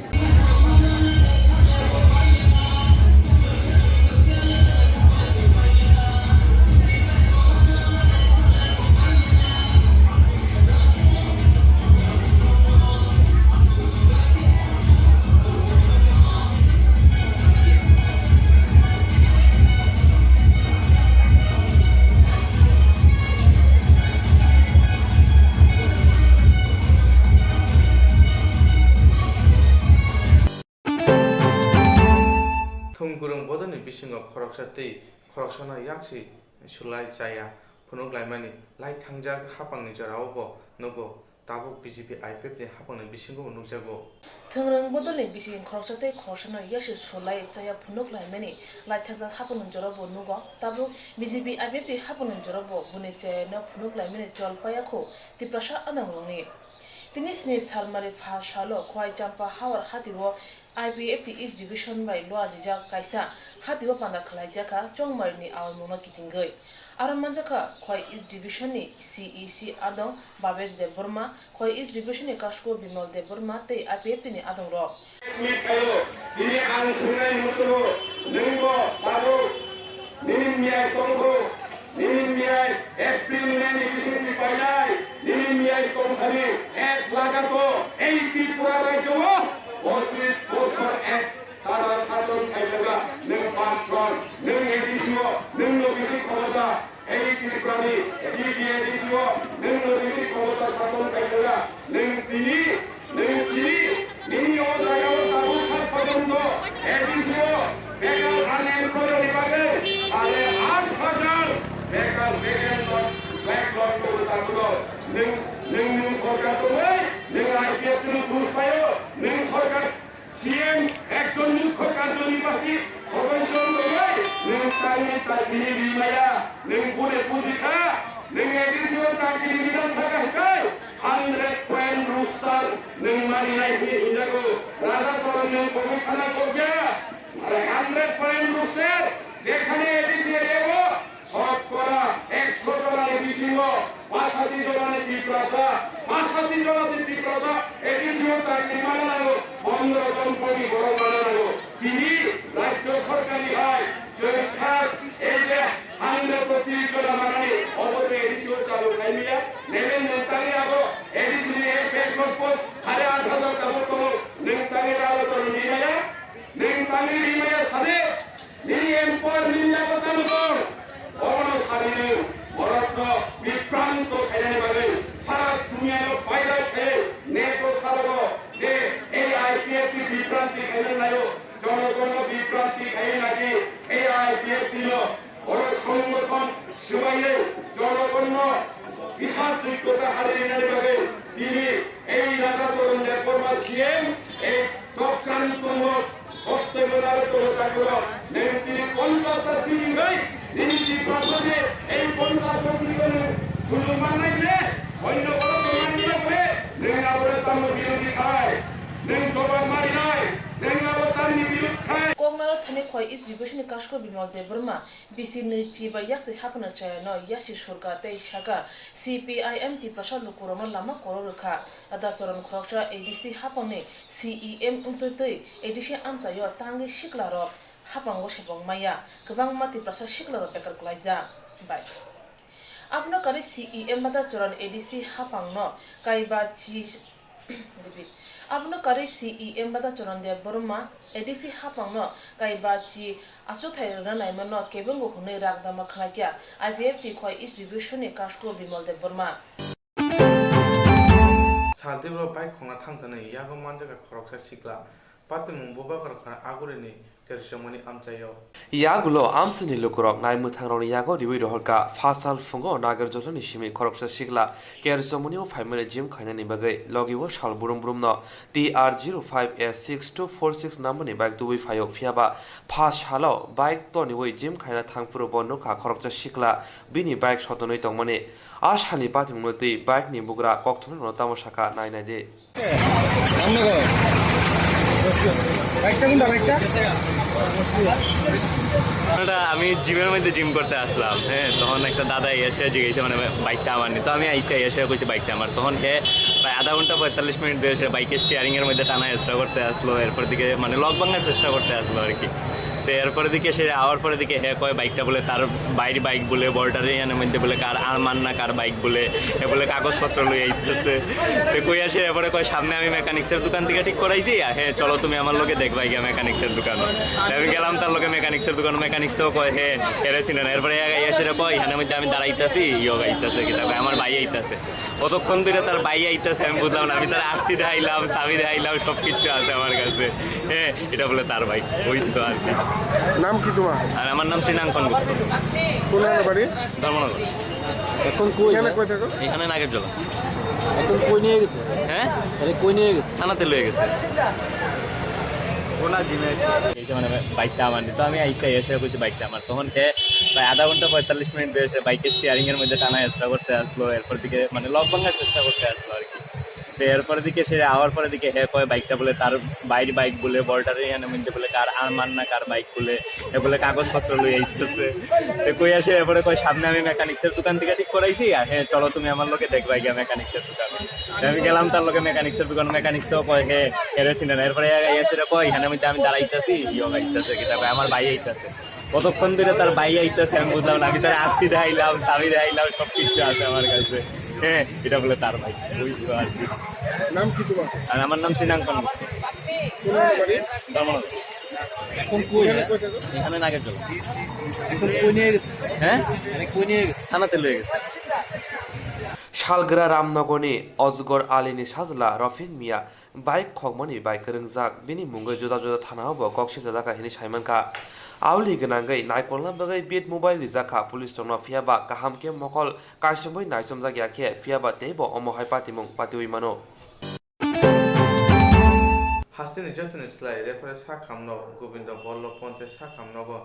Thumkurung bodolni bisingo khoroksa tei khoroksano yaksi sulai chaya. phunuk laimani lai thangjak haphangni jorao bo nugo, tabuk B J P I P F ni haphangni bisingo bo nukjago. Thwngrwng bodolni bising khoroksa tei khoroksano yasi sulai chaya phunuk laimani lai thangjak haphangni jorao bo nugo, tabuk B J P I P F ni haphangni jorao bo buni chayano phunuk laimani chol paya kho Tiprasa adongrokni. Tini sini salmari pha salo Khowai Champa Hawar hatio I P F T East Division bai luajijak kaisa hatio panda khwlaijakha Chongmarini aoimungno kitingwi. Aro manjakha Khowai East Division ni C E C adong Bhabesh Debbarma, Khowai East Division ni Kasko Bimal Debbarma tei I P F T ni adongrok. Tini ang swinani muchungo, nwngbo tabuk nini miyai tongkho, nini miyai April May ni bisingtwi painai, nini miyai tongthani ek lagato ei Tripura rajyo o pochis bosor ek tala sason khaitanga, nwng patron, nwng A D C o, nwngno bisi khobota, ei Tripurani G T A D C o, nwngno bisi khobota sason khaitanga, nwng tini Nwng tini, nini o jagao tabuk sak porjonto A D C o bekar unemployed rokni bagwi sare aat hajar bekar vacant lot, backlog tongo tabuk. Nwng, nwng, nwng sorkar tongwi, nwng I P F T no dos paio, nwng sorkar C M ekjon mukho karjoni basi sodosso tongwi, nwng tangni ta tini rimaya, nwng bune bujikha, nwng A D C o chakri rinang thaka hikai, hundred point rooster nwng mani nai hwnwi hinjago. Raja Soron nwng kobui thana kokya. Are hundred point rooster jekhane A D C area o shotkora ekso jonani bisingo pachasi jonani Tiprasa, pachasi jonasi Tiprasa A D C o chakri mana nango, pondro jon komi borok mana nango. Tini rajyo sorkarni hai chwng thar ei je hundred to tris jona manani obo to A D C o chalu khaimaya. Nene nwng tangwi abo A D C ni ei backlog post sare aat hajar tabuk tongo, nwng tangwi rala choro rimaya, nwng tangwi rimaya sade, nini empowerment ni abo tamo tong? Obono sadi nwng borokno bibranto khainani bagwi sara duniano viral khe net o sarogo je ei I P F T bibranti khainani laio. Jonogonno bibranti khai naki A I P F T no oro songothon swbaiwi jonogonno bisar joggota hari rinani bagwi tini ei Raja Charan Debbarma C M ei chokrantumung hoktoi monaro tongo takhoro nwng tini ponchash ta seat bai nini Tiprasa je ei ponchash ta seat no nwng sujung mannai le onno borok tongmani le nwng abore tamo birodhi khai. Nwng jobab marinai, nwng abo tamni birud khai. Koknaro thani Khowai East Division ni Kasko Bimal Debbarma, bisi nwi chiba yaksi haphano chayano yasi surka tei saka, C P I M Tiprasa lukurokno lama koro rwkha. Raja Charan khoroksa A D C haphangni C E M wngtwi twi A D C amchaio tangwi siklarok haphango sebong maya, kwbangma Tiprasa siklarok bekar klaijak bai. Abono karwi C E M Raja Charan A D C haphangno kaiba chi Repeat. Abono karwi C E M Raja Charan Debbarma A D C haphangno kaiba chi achukthai rwna naimano kebengbo hwnwi rakdama khlaikha I P F T Khowai East Division ni Kasko Bimal Debbarma. Sal tei bwrwi bike khongna thang thani yago manjakha khoroksa sikla. Patimung bubagra khorang agurini Kerjamani amchaio. Yagulo amsini lukurok naimwthangrokni yago riwi rohorkha. Phasal phungo Nagarjotoni simi khoroksa sikla Kerjamani o phaimani gym khainani bagwi logi o sal burum burumno T R zero five A six two four six numberni bike tubui phaio. Phiyaba pha salo bike toniwi gym khaina thangphuru bo nukha khoroksa sikla bini bike sotonwi tongmani. A salni patimungno twi bike ni bugra kokthumnairokno tamo sakha nai nai di. বাইকটা কোনটা বাইকটা? ওটা আমি জিমের মধ্যে জিম করতে আসলাম, হ্যাঁ, তখন একটা দাদা এসে জিজ্ঞেস মানে বাইকটা আমার নি, তো আমি আইসি এসে কইছি বাইকটা আমার, তখন হে প্রায় আধা ঘন্টা পঁয়তাল্লিশ মিনিট ধরে সে বাইকের স্টিয়ারিং এর মধ্যে টানা হেচড়া করতে আসলো, এরপর দিকে মানে লক ভাঙার চেষ্টা করতে আসলো আর কি। তো এরপরে দিকে সে আওয়ার পরে দিকে হে কয় বাইকটা বলে তার বাইর বাইক বলে, বর্ডারে এনে মধ্যে বলে কার আরমান না কার বাইক বলে, হে বলে কাগজপত্র লই আইতেছে। তো কই আসে এরপরে কয় সামনে আমি মেকানিক্সের দোকান থেকে ঠিক করাইছি, আর হে চলো তুমি আমার লগে দেখবা গিয়া মেকানিক্সের দোকান। তো আমি গেলাম তার লগে মেকানিক্সের দোকান, মেকানিক্সও কয় হে এরে চিনে না। এরপরে এসে কয় এখানে মধ্যে আমি দাঁড়াইতেছি, ইয়োগ আইতেছে, কিতা কয় আমার ভাই আইতেছে। কতক্ষণ ধরে তার ভাই আইতেছে আমি বুঝলাম না। আমি তার আরসি দেখাইলাম, চাবি দেখাইলাম, সব কিছু আছে আমার কাছে। হ্যাঁ, এটা বলে তার ভাই, ওই তো আর কি। নাম কি তোমার? আর আমার নাম তৃণাঙ্কন গুপ্ত। কোন গানে বাড়ি? ধর্মনগর। এখন কই? এখানে কই থাকো? এখানে নাগের জল। এখন কই নিয়ে গেছে? হ্যাঁ? আরে কই নিয়ে গেছে? থানাতে লয়ে গেছে। ওনার জিমে এই যে মানে বাইকটা আমার, তো আমি আইতে এসে কইছি বাইকটা আমার। তখন সে প্রায় আধা ঘন্টা পঁয়তাল্লিশ মিনিট ধরে সে বাইকের স্টিয়ারিং এর মধ্যে টানা হেঁচড়া করতে আসলো, এরপর দিকে মানে লক ভাঙার চেষ্টা করতে আসলো আর কি। তো এরপরে দিকে সে আওয়ার পরে দিকে হে কয় বাইকটা বলে তার বাইর বাইক বলে, বর্ডারে এখানে মধ্যে বলে কার আরমান না কার বাইক বলে, এ বলে কাগজপত্র লই আইতেছে। তো কই আসে এরপরে কয় সামনে আমি মেকানিক্সের দোকান থেকে ঠিক করাইছি, আর হ্যাঁ চলো তুমি আমার লগে দেখবা গিয়া মেকানিক্সের দোকান। তো আমি গেলাম তার লগে মেকানিক্সের দোকান, মেকানিক্সও কয় হে এরে চিনে না। এরপরে এসে কয় এখানে মধ্যে আমি দাঁড়াইতেছি, ইয়ো আইতেছে কিতা কয় আমার ভাই আইতেছে। কতক্ষণ ধরে তার ভাই আইতেছে আমি বুঝলাম না, আমি তার আরসি দেখাইলাম, চাবি দেখাইলাম, সব কিছু আছে আমার কাছে। হ্যাঁ, এটা বলে তার ভাই, বুঝতে পারছি। নাম কি তোমার? আর আমার নাম চিনাঙ্কন গুপ্ত। কোন বাড়ি? ব্রাহ্মণ। এখন কই? এখানে নাগের জল। এখন কই নিয়ে গেছে? হ্যাঁ? মানে কই নিয়ে গেছে? থানাতে লয়ে গেছে। Salgra Ramnogorni Ojgor Alini sajla Rofik Mia bike khokmani bai kwrwngjak, bini mungwi juda juda thanao bo kok sijajak hinwi saimankha. Auli gwnangwi naikolna bagwi bit mobile rijak kha police rokno, phiyaba kaham khe mokol kaisumwi naichomjak ya khe, phiyaba teibo omo hai patimung patiwi mano. Hasteni jotoni slai rephre sak hamno Gobindo Bollo Ponte sak hamnogo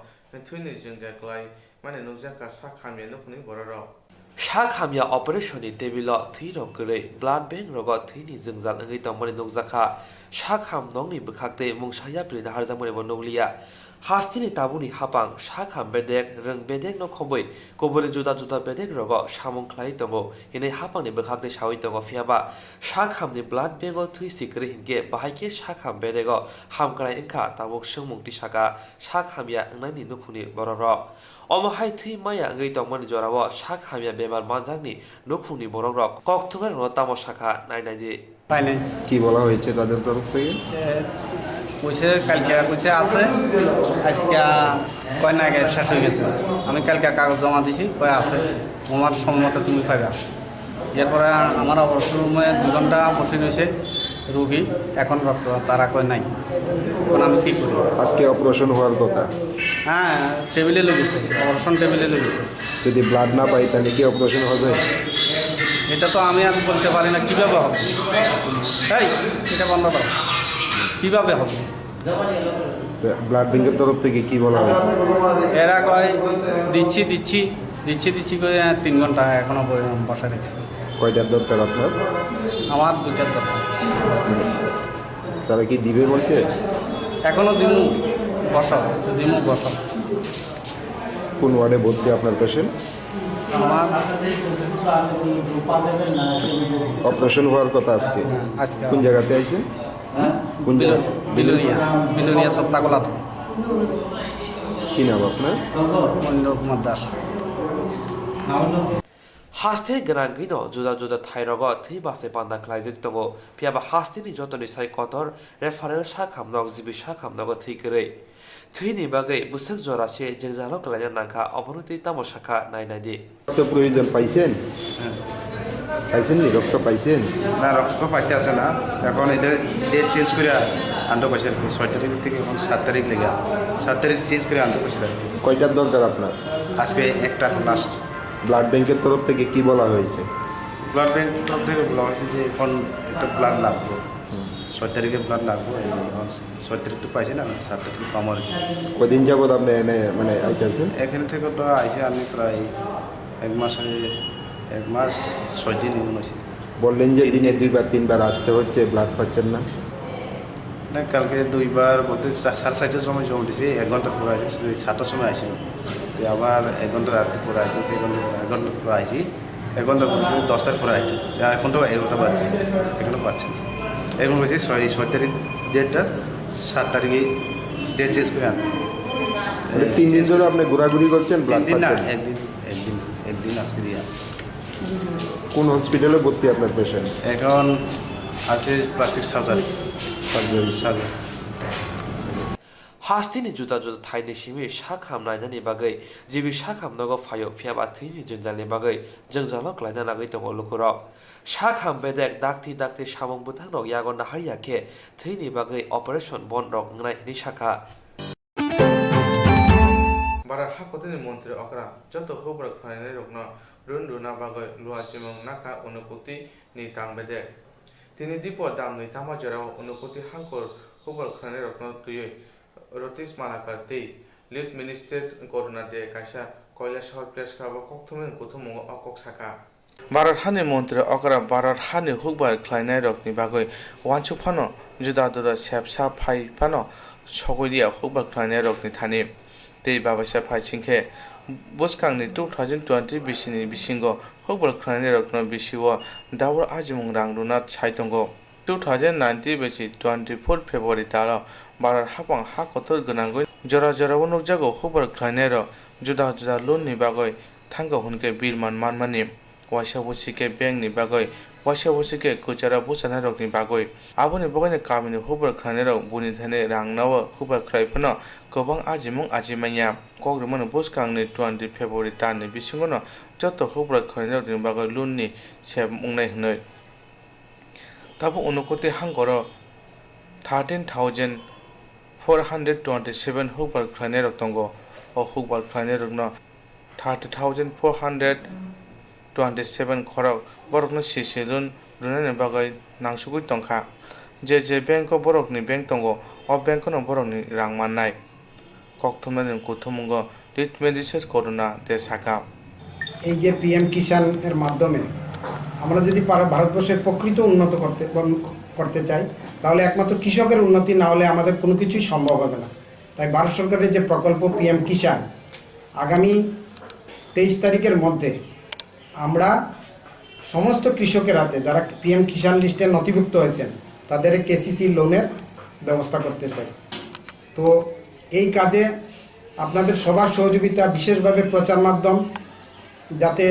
thwini jwngjal kwlai mani nukjakha sak hamya nukhungni bororok. Sak hamya operation ni table o thwi rok kwrwi, blood bank rogo thwini jwngjal wngwi tongmani nukjakha. Sak ham nokni bwkhak tei mungsa yapri naharjakmani bo nukliya. Hasteni tabukni hapang sak ham bedek, rwng bedek no khobwi kubuni juda juda bedek rogo samung khlai tongo hinwi hapangni bwkhak tei sawi tongo, phiyaba sak hamni blood bank o thwi si kwrwi hinkhe bahai khe sak ham bedego hamkrai wngkha tabuk swngmung tisaka sak hamya wngnani nukhungni bororok. Omo hai thwi maya wngwi tongmani jorao sak hamya bemar manjakni nukhungni borokrok kokthumnairokno tamo sakha nai nai di. পাই নাই। কি বলা হয়েছে তাদের তরফ থেকে? এ, কইছে কালকে কইছে আছে, আজকে কয় না, আগে শেষ হয়ে গেছে। আমি কালকে কাগজ জমা দিছি, কয় আছে, তোমার সময় মতো তুমি পাইবা। এরপরে আমার অবসর রুমে দুই ঘন্টা বসে রয়েছে রুগী, এখন রক্ত তারা কয় নাই। এখন আমি কি করি? আজকে অপারেশন হওয়ার কথা। হ্যাঁ, টেবিলে লেগেছে, অপারেশন টেবিলে লেগেছে। যদি ব্লাড না পাই, তাহলে কি অপারেশন হবে? এটা তো আমি আর বলতে পারি না, কিভাবে হবে। এই, এটা বন্ধ করো, কিভাবে হবে? তো ব্লাড ব্যাংকের তরফ থেকে কি বলা হয়েছে? এরা কয়, "দিচ্ছি, দিচ্ছি, দিচ্ছি, দিচ্ছি" করে তিন ঘন্টা এখনো ব-, বসে রেখেছে। কয়টার দরকার আপনার? আমার দুইটার দরকার। তারা কি দিবে বলছে? এখনো দিমু, বসো, দিমু, বসো। কোন ওয়ার্ডে ভর্তি আপনার পেশেন্ট? আমার অপারেশন হওয়ার কথা আজকে। হ্যাঁ, আজকে। কোন জায়গাতে আইছেন? কোন জায়গা? বিলো-, বিলোনিয়া, বিলোনিয়া সত্তাকলা তো। কি নাম আপনার? মহেন্দ্র কুমার Das. Haste gwnangwino juda juda thairogo thwi bachai panda khlaijak tongo, phiyaba hasteni jotoni sai kotor referral sak hamnok, G B sak hamnogo thwi kwrwi. Thwini bagwi bwswk jora se jwngjalo kwlaina nangkha, obono twi tamo sakha nai nai di. রক্ত প্রয়োজন পাইছেন? হ্যাঁ। পাইছেন নি? রক্ত পাইছেন? না, রক্ত তো পাইতে আছে না। এখন এটা ডেট চেঞ্জ করে আনতে পারছে আর কি। ছয় তারিখ থেকে এখন সাত তারিখ লেগে। সাত তারিখ চেঞ্জ করে আনতে পারছে আর কি। কয়টার দরকার আপনার? আজকে একটা লাস্ট। ব্লাড ব্যাংকের তরফ থেকে কি বলা হয়েছে? ব্লাড ব্যাংক তরফ থেকে বলা হয়েছে যে এখন একটা ব্লাড লাগবে। হুম। ছয় তারিখে ব্লাড লাগবে, এই এখন ছয় তারিখ তো পাইছি না, সাত তারিখ পাবো আর কি। কদিন যাবত আপনি এনে, মানে, আইতেছেন? এখানে থেকে তো আইসি আমি প্রায় এক মাসে, এক মাস ছয় দিন এমন হয়েছে। বললেন যে দিনে দুইবার তিনবার আসতে হচ্ছে, ব্লাড পাচ্ছেন না? না, কালকে দুইবার বলতে চা-, সাড়ে চারটার সময় জমা দিছি, এক ঘন্টা পরে আসি, সাতটার সময় আসি। তো আবার এক ঘন্টা রাত্রে পরে আসি, এক ঘন্টা, এক ঘন্টা পরে আসি। এক ঘন্টা পরে, দশটার পরে আসি। এখন তো এগারোটা বাজছে, এখনো পাচ্ছি না। এখন বলছি ছয়, ছয় তারিখ ডেটটা, সাত তারিখে ডেট চেঞ্জ করে আনবো। মানে তিন দিন ধরে আপনি ঘোরাঘুরি করছেন, তিন ব্লাড দিন না, পাচ্ছেন? একদিন, একদিন, একদিন আজকে দিয়ে আনবো। কোন হসপিটালে ভর্তি আপনার পেশেন্ট? এখন আছে plastic surgery. Surgery. Surgery. Hasteni juda juda thaini simi sak ham nainani bagwi G B sak ham nogo phaio, phiyaba thwini jwngjalni bagwi jwngjalo kwlaina nagwi tongo lukurok. Sak ham bedek dakti dakti samung bwthangrok yago naharya khe thwini bagwi operation bondrok wngnai hwnwi sakha. Bharat ha kotorni montri okra joto hukbar khwlainairokno run rwna bagwi luachimung nakha Unakoti ni tang bedek. Tini dipo damni tama jorao Unakoti hangkor hukbar khwlainairokno twiwi Rotis Malakar tei Lead Magistrate Corona de kaisa Kailasahar press club o kokthumni kuthumungo o kok sakha. Bharat hani montri okra Bharat hani hukbar khwlainairokni bagwi uansuk phano juda juda sepsa phai phano sogwi liya hukbar khwlainairokni thani. Tei babaisa phai singkhe bwskangni two thousand twenty bisini bisingo hukbar khwlainairokno bisio dabur ajimung rang rwna sai tongo. Two thousand nineteen bai twenty-four February talo Bharat haphang ha kotor gwnangwi jora jorao nukjago hukbar khwlainairok juda juda loan ni bagwi thangkha hwnkhe birman manmani. Waisa wusi khe bank ni bagwi, waisa wusi khe kwcharo bwchanairokni bagwi. Aboni bagwino kamini hukbar khwlainairok buini thani rang nao hukbar khwlai phano kwbang ajimung aji manya. Kok rimani bwskangni twenty February talni bisingono joto hukbar khwlainairokni bagwi loan ni sep wngnai hwnwi. Tabuk Unakoti hangkoro thirteen thousand four hundred twenty-seven hukbar khwlainairok tongo. O hukbar khwlainairokno thirty thousand four hundred twenty-seven khorok borokno C C loan rwnani bagwi nangsugwi tongkha. Je je bank o borokni bank tongo, o bank o no borokni rang mannai. Kokthumnani kuthumungo Lead Magistrate Corona de sakha. এই যে পিএম কিষাণ এর মাধ্যমে আমরা যদি পারা ভারতবর্ষের প্রকৃত উন্নত করতে করতে চাই, তাহলে একমাত্র কৃষকের উন্নতি না হলে আমাদের কোনো কিছুই সম্ভব হবে না। তাই ভারত সরকারের যে প্রকল্প পিএম কিষাণ, আগামী তেইশ তারিখের মধ্যে আমরা সমস্ত কৃষকের হাতে, যারা পিএম কিষাণ লিস্টে নথিভুক্ত হয়েছেন, তাদের কেসিসি লোনের ব্যবস্থা করতে চাই। তো এই কাজে আপনাদের সবার সহযোগিতা, বিশেষভাবে প্রচার মাধ্যম যাতে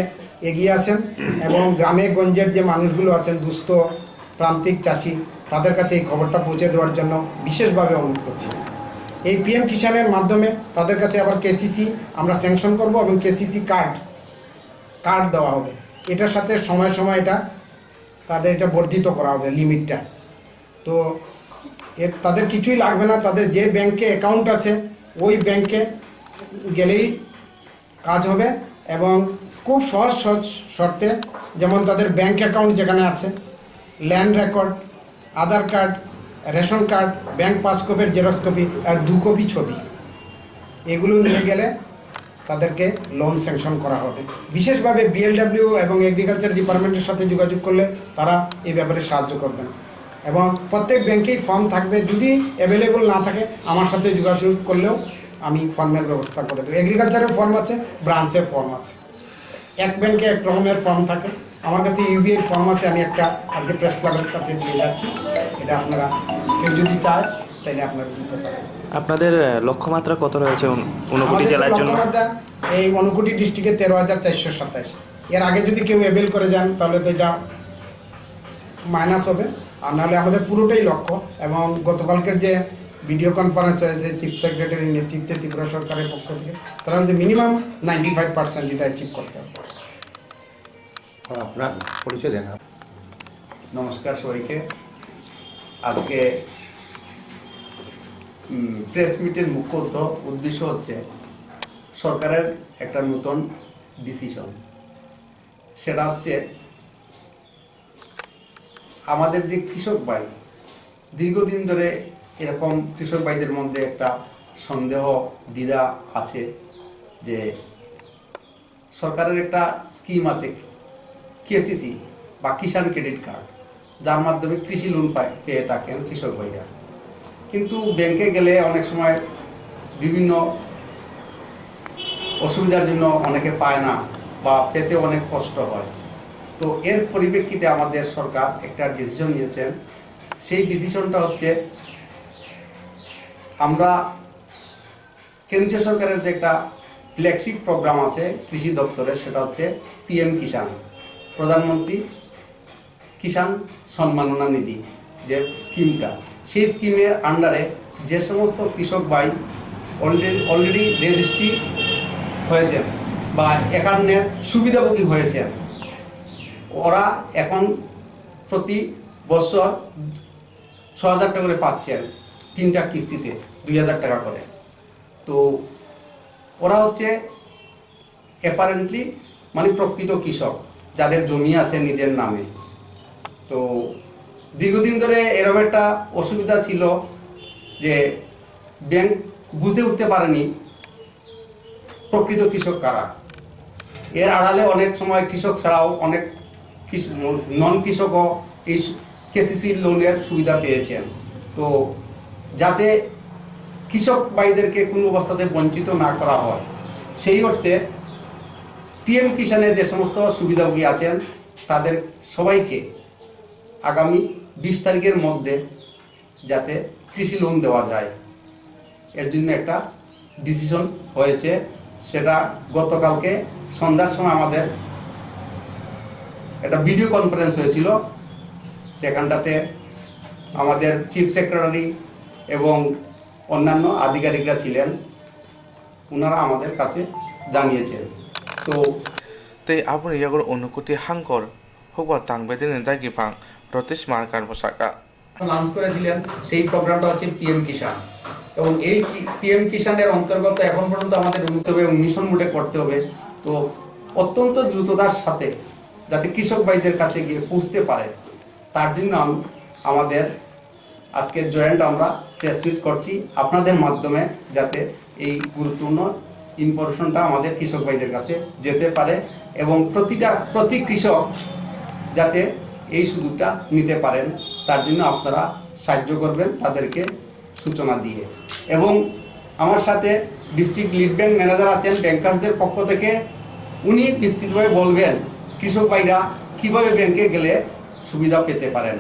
এগিয়ে আসেন এবং গ্রামে গঞ্জের যে মানুষগুলো আছেন, দুস্থ প্রান্তিক চাষি, তাদের কাছে এই খবরটা পৌঁছে দেওয়ার জন্য বিশেষভাবে অনুরোধ করছি। এই পিএম কিষাণের মাধ্যমে তাদের কাছে আবার কেসিসি আমরা স্যাংশন করব এবং কেসিসি কার্ড কার্ড দেওয়া হবে। এটার সাথে সময় সময় এটা তাদের এটা বর্ধিত করা হবে লিমিটটা। তো এ তাদের কিছুই লাগবে না, তাদের যে ব্যাংকে অ্যাকাউন্ট আছে ওই ব্যাংকে গেলেই কাজ হবে এবং খুব সহজ সহজ শর্তে, যেমন তাদের ব্যাংক অ্যাকাউন্ট যেখানে আছে, ল্যান্ড রেকর্ড, আধার কার্ড, রেশন কার্ড, ব্যাংক পাসবইয়ের জেরক্স কপি আর দু কপি ছবি, এগুলো নিয়ে গেলে তাদেরকে লোন স্যাংশন করা হবে। বিশেষভাবে বিএলডব্লিউ এবং এগ্রিকালচার ডিপার্টমেন্টের সাথে যোগাযোগ করলে তারা এই ব্যাপারে সাহায্য করবেন। এবং প্রত্যেক ব্যাংকেই ফর্ম থাকবে, যদি অ্যাভেলেবল না থাকে আমার সাথে যোগাযোগ করলেও আমি ফর্মের ব্যবস্থা করে দেবো। এগ্রিকালচারের ফর্ম আছে, ব্রাঞ্চের ফর্ম আছে, এক ব্যাংকে এক রকমের ফর্ম থাকে। আমার কাছে ইউবিআই ফর্ম আছে, আমি একটা আজকে প্রেস ক্লাবের কাছে দিয়ে যাচ্ছি, এটা আপনারা কেউ যদি চায় তাহলে আপনারা দিতে পারেন। আপনাদের আহ, লক্ষ্যমাত্রা কত রয়েছে উন- ঊনকোটি আমাদের তো জেলার জন্য? লক্ষ্যমাত্রা এই ঊনকোটি ডিস্ট্রিক্টে তেরো হাজার চারশো সাতাশ। এর আগে যদি কেউ অ্যাভেল করে যান তাহলে তো এটা মাইনাস হবে, আর নাহলে আমাদের পুরোটাই লক্ষ্য। এবং গতকালকের যে ভিডিও কনফারেন্স হয়েছে চিফ সেক্রেটারির নেতৃত্বে ত্রিপুরা সরকারের পক্ষ থেকে, তারা হচ্ছে মিনিমাম নাইনটি ফাইভ পার্সেন্ট এটা অ্যাচিভ করতে হবে। আপনার পরিচয় দেন। নমস্কার সবাইকে। আজকে প্রেস মিটের মুখ্য উদ্দ- উদ্দেশ্য হচ্ছে সরকারের একটা নতুন ডিসিশন। সেটা হচ্ছে আমাদের যে কৃষক ভাই, দীর্ঘদিন ধরে এরকম কৃষক ভাইদের মধ্যে একটা সন্দেহ, দ্বিধা আছে যে সরকারের একটা স্কিম আছে কেসিসি বা কিষাণ ক্রেডিট কার্ড, যার মাধ্যমে কৃষি লোন পায়, পেয়ে থাকেন কৃষক ভাইরা। কিন্তু ব্যাংকে গেলে অনেক সময় বিভিন্ন অসুবিধার জন্য অনেকে পায় না বা পেতে অনেক কষ্ট হয়। তো এর পরিপ্রেক্ষিতে আমাদের সরকার একটা ডিসিশন নিয়েছেন। সেই ডিসিশনটা হচ্ছে আমরা কেন্দ্রীয় সরকারের যে একটা ফ্ল্যাগশিপ প্রোগ্রাম আছে কৃষি দপ্তরের, সেটা হচ্ছে পিএম কিষাণ, প্রধানমন্ত্রী কিষাণ সম্মাননা নিধি যে স্কিমটা, সেই স্কিমের আন্ডারে যে সমস্ত কৃষক ভাই অলরেডি অলরেডি রেজিস্ট্রি হয়েছেন বা এখানে সুবিধাভোগী হয়েছেন, ওরা এখন প্রতি বছর ছ হাজার টাকা করে পাচ্ছেন, তিনটা কিস্তিতে দুই হাজার টাকা করে। তো ওরা হচ্ছে অ্যাপারেন্টলি মানে প্রকৃত কৃষক, যাদের জমি আছে নিজের নামে। তো দীর্ঘদিন ধরে এরকম একটা অসুবিধা ছিল যে ব্যাংক বুঝে উঠতে পারেনি প্রকৃত কৃষক কারা। এর আড়ালে অনেক সময় কৃষক ছাড়াও অনেক কৃষ-, নন কৃষকও এই কেসিসি লোনের সুবিধা পেয়েছেন। তো যাতে কৃষক ভাইদেরকে কোনো অবস্থাতে বঞ্চিত না করা হয়, সেই অর্থে পিএম কিষাণে যে সমস্ত সুবিধাভোগী আছেন, তাদের সবাইকে আগামী বিশ তারিখের মধ্যে যাতে কৃষি লোন দেওয়া যায়, এর জন্য একটা ডিসিশন হয়েছে। সেটা গতকালকে সন্ধ্যার সময় আমাদের একটা ভিডিও কনফারেন্স হয়েছিল, যেখানটাতে আমাদের চিফ সেক্রেটারি এবং অন্যান্য আধিকারিকরা ছিলেন, ওনারা আমাদের কাছে জানিয়েছেন। তো tei aboni yago Unukuti Hangkor hukbar tang bedekni dagi phang Rotish Markar bwsaka. Launch করেছিলেন, সেই প্রোগ্রামটা হচ্ছে পিএম কিষাণ। এবং এই পিএম কিষাণের অন্তর্গত এখন পর্যন্ত আমাদের উন্নত হবে এবং মিশন মোডে করতে হবে। তো অত্যন্ত দ্রুততার সাথে যাতে কৃষক ভাইদের কাছে গিয়ে পৌঁছতে পারে, তার জন্য আম-, আমাদের আজকে জয়েন্ট আমরা প্রেস মিট করছি আপনাদের মাধ্যমে, যাতে এই গুরুত্বপূর্ণ ইনফরমেশনটা আমাদের কৃষক ভাইদের কাছে যেতে পারে এবং প্রতিটা, প্রতি কৃষক যাতে এই সুযোগটা নিতে পারেন, তার জন্য আপনারা সাহায্য করবেন তাদেরকে সূচনা দিয়ে। এবং আমার সাথে ডিস্ট্রিক্ট লিড ব্যাংক ম্যানেজার আছেন ব্যাংকার্সদের পক্ষ থেকে, উনি নিশ্চিতভাবে বলবেন কৃষক ভাইরা কীভাবে ব্যাংকে গেলে সুবিধা পেতে পারেন,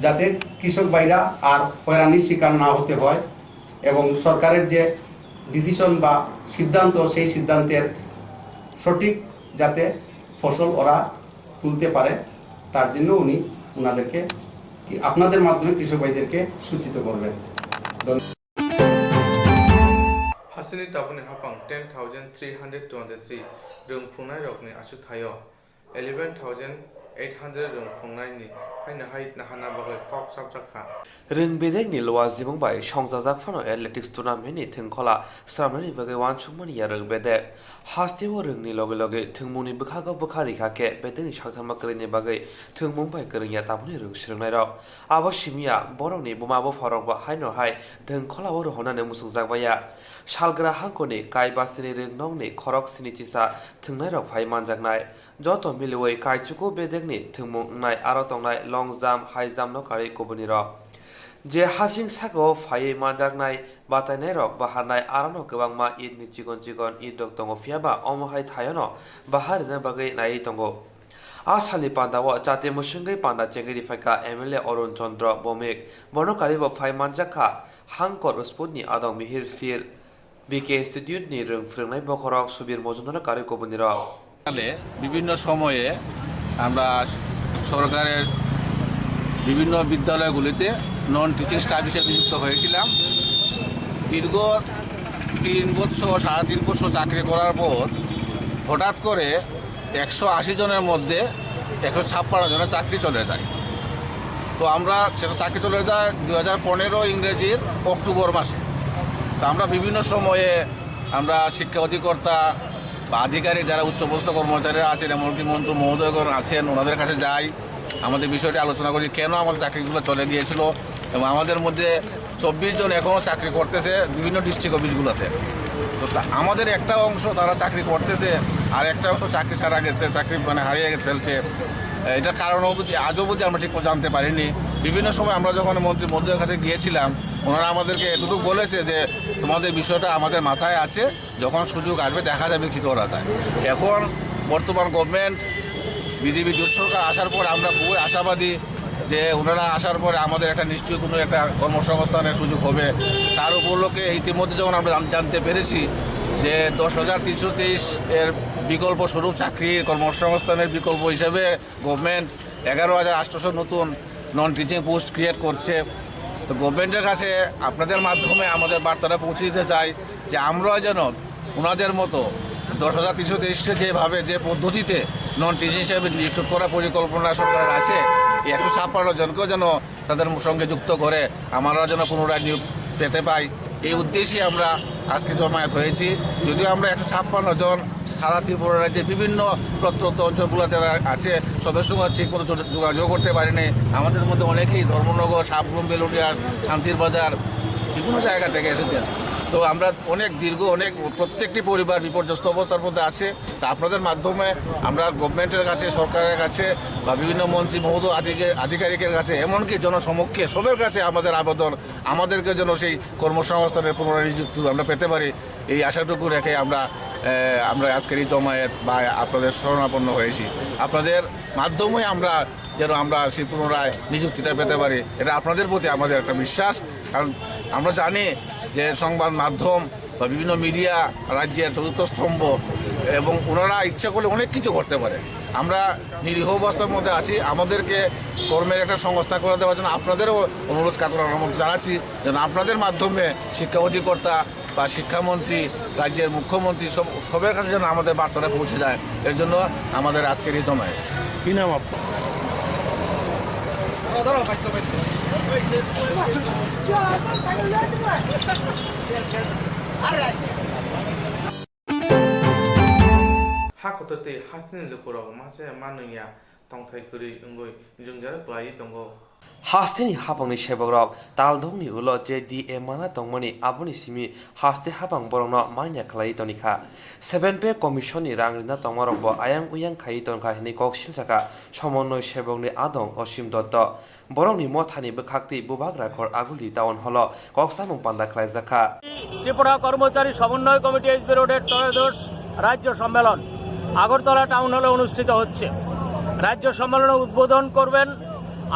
যাতে কৃষক ভাইরা আর হয়রানির শিকার না হতে হয় এবং সরকারের যে ডিসিশন বা সিদ্ধান্ত, সেই সিদ্ধান্তের সঠিক যাতে ফসল ওরা তুলতে পারে, তার জন্য উনি ওনাদেরকে কি, আপনাদের মাধ্যমে কৃষক ভাইদেরকে সূচিত করবেন। ধন্যবাদ। Hasini tabukni hapang ten thousand three hundred twenty-three rwng phungnai rokni achukthai-o eleven thousand eight hundred rwng phungnai ni haino hai nahana bagwi kok chapjak kha. Rwng bedekni luwa jibung bai songchajak phano athletics tournament ni thwngkhola sramnani bagwi uansukmani ya rwng bedek. Hasteo rwngni loge loge thwngmungni bwkhago bwkha rikha khe bedekni saktharma kwrwini bagwi thwngmung bai kwrwngya tabukni rwng swrwngnairok. Abo simiya borokni buma bupharokbo haino hai thwngkholao rohornani muchungjak baiya. Salgra hangkoni kai basini rwng nokni khorok sini chisa thwngnairok phai manjaknai. Joto miliwi kaichuku bedekni thwngmung wngnai aro tongnai long jump, high jump no karwi kubunirok. Je hasing sakao phaiwi manjaknai batainairok baharnai arono kwbangma idni chikon chikon idrok tongo, phiyaba omo hai thaiono bahar rwna bagwi naiwi tongo. A salni pandao chati mwswngwi panda chengwi riphaikha M L A Arun Chandra Bhowmik. Bono karwibo phai manjakha Hangkor Sports ni adong Mihir Sil. B K Institute ni rwng phrwngnai bokhorok Subir Mojumdar karwi kubunirok. সালে বিভিন্ন সময়ে আমরা সরকারের বিভিন্ন বিদ্যালয়গুলিতে non teaching staff হিসেবে নিযুক্ত হয়েছিলাম। দীর্ঘ তিন বছর, সাড়ে তিন বছর চাকরি করার পর হঠাৎ করে একশো আশি জনের মধ্যে একশো ছাপ্পান্ন জনের চাকরি চলে যায়। তো আমরা সেটা চাকরি চলে যায় দুই হাজার পনেরো ইংরেজির অক্টোবর মাসে। তো আমরা বিভিন্ন সময়ে আমরা শিক্ষা অধিকর্তা বা আধিকারিক যারা উচ্চপদস্থ কর্মচারীরা আছেন, এমনকি মন্ত্রী মহোদয়গণ আছেন, ওনাদের কাছে যাই, আমাদের বিষয়টি আলোচনা করি, কেন আমাদের চাকরিগুলো চলে গিয়েছিল এবং আমাদের মধ্যে চব্বিশ জন এখনও চাকরি করতেছে বিভিন্ন ডিস্ট্রিক্ট অফিসগুলোতে। তো তা-, আমাদের একটা অংশ তারা চাকরি করতেছে, আর একটা অংশ চাকরি ছাড়া গেছে, চাকরি মানে হারিয়ে গেছে, ফেলছে। এটার কারণ অবধি, আজ অবধি আমরা ঠিক মতো জানতে পারিনি। বিভিন্ন সময় আমরা যখন মন্ত্রী মহোদয়ের কাছে গিয়েছিলাম, ওনারা আমাদেরকে এতটুকু বলেছে যে, "তোমাদের বিষয়টা আমাদের মাথায় আছে, যখন সুযোগ আসবে দেখা যাবে কী করা যায়।" এখন বর্তমান গভর্নমেন্ট, বিজেপি জোট সরকার আসার পর আমরা খুবই আশাবাদী যে ওনারা আসার পরে আমাদের একটা নিশ্চয়ই কোনো একটা কর্মসংস্থানের সুযোগ হবে। তার উপলক্ষে ইতিমধ্যে যখন আমরা জান-, জানতে পেরেছি যে দশ হাজার তিনশো তেইশ এর বিকল্প স্বরূপ চাকরির কর্মসংস্থানের বিকল্প হিসেবে গভর্নমেন্ট এগারো হাজার আটশোশো নতুন নন টিচিং পোস্ট ক্রিয়েট করছে। তো গভর্নমেন্টের কাছে আপনাদের মাধ্যমে আমাদের বার্তাটা পৌঁছে দিতে চাই যে আমরাও যেন ওনাদের মতো দশ হাজার তিনশো তেইশে যেভাবে, যে পদ্ধতিতে নন টিচিং হিসেবে রিক্রুট করার পরিকল্পনা সরকারের আছে, এই একশো ছাপ্পান্ন জনকেও যেন তাদের সঙ্গে যুক্ত করে আমরা যেন পুনরায় নিয়োগ পেতে পাই। এই উদ্দেশ্যে আমরা আজকে জমায়েত হয়েছি। যদিও আমরা একশো ছাপ্পান্ন জন সারা ত্রিপুরা রাজ্যে বিভিন্ন প্রত্যন্ত অঞ্চলগুলোতে আছে, সবের সঙ্গে ঠিকমতো যোগ-, যোগাযোগ করতে পারিনি। আমাদের মধ্যে অনেকেই ধর্মনগর, সাবরুম, বেলুড়িয়া, শান্তির বাজার, বিভিন্ন জায়গা থেকে এসেছেন। তো আমরা অনেক দীর্ঘ, অনেক, প্রত্যেকটি পরিবার বিপর্যস্ত অবস্থার মধ্যে আছে। তা আপনাদের মাধ্যমে আমরা গভর্নমেন্টের কাছে, সরকারের কাছে বা বিভিন্ন মন্ত্রী মহোদয় আধিকে-, আধিকারিকের কাছে, এমনকি জনসমক্ষে সবের কাছে আমাদের আবেদন, আমাদেরকে যেন সেই কর্মসংস্থানের পুনরায় নিযুক্তি আমরা পেতে পারি, এই আশাটুকু রেখে আমরা, আহ, আমরা আজকের এই জমায়েত বা আপনাদের শরণাপন্ন হয়েছি। আপনাদের মাধ্যমে আমরা যেন আমরা সেই পুনরায় নিযুক্তিটা পেতে পারি, এটা আপনাদের প্রতি আমাদের একটা বিশ্বাস। কারণ আমরা জানি যে সংবাদ মাধ্যম বা বিভিন্ন মিডিয়া রাজ্যের চতুর্থ স্তম্ভ, এবং ওনারা ইচ্ছা করলে অনেক কিছু করতে পারে। আমরা নিরীহ অবস্থার মধ্যে আছি, আমাদেরকে কর্মের একটা সংস্থা করে দেওয়ার জন্য আপনাদেরও অনুরোধ কাতর অনুরোধ জানাচ্ছি, যেন আপনাদের মাধ্যমে শিক্ষা অধিকর্তা বা শিক্ষামন্ত্রী, রাজ্যের মুখ্যমন্ত্রী সব, সবার কাছে যেন আমাদের বার্তাটা পৌঁছে যায়, এর জন্য আমাদের আজকের এই জমায়েত। কি নাম আপনার? Ha kotor tei hasteni lukurok mase manwngya tongthai kwrwi wngwi jwngjal kwlaiwi tongo. Hasteni hapangni sebokrok taldongni ulo je D A mana tongmani, aboni simi haste hapang borokno manya khlaiwi tonikha. Seven Pay Commissionni rang rina tongmarokbo ayang uyang khaiwi tongkha hwnwi kok silsakha somonnoi sebokni adong Osim Dotto. Borokni mothani bwkhaktwi Bubagra Khor Aguli Town Hallo kok samung panda khlaijakha. Tripura কর্মচারী সমন্বয় committee H B রোডের ত্রয়োদশ রাজ্য সম্মেলন আগরতলা টাউন হলে অনুষ্ঠিত হচ্ছে। রাজ্য সম্মেলনে উদ্বোধন করবেন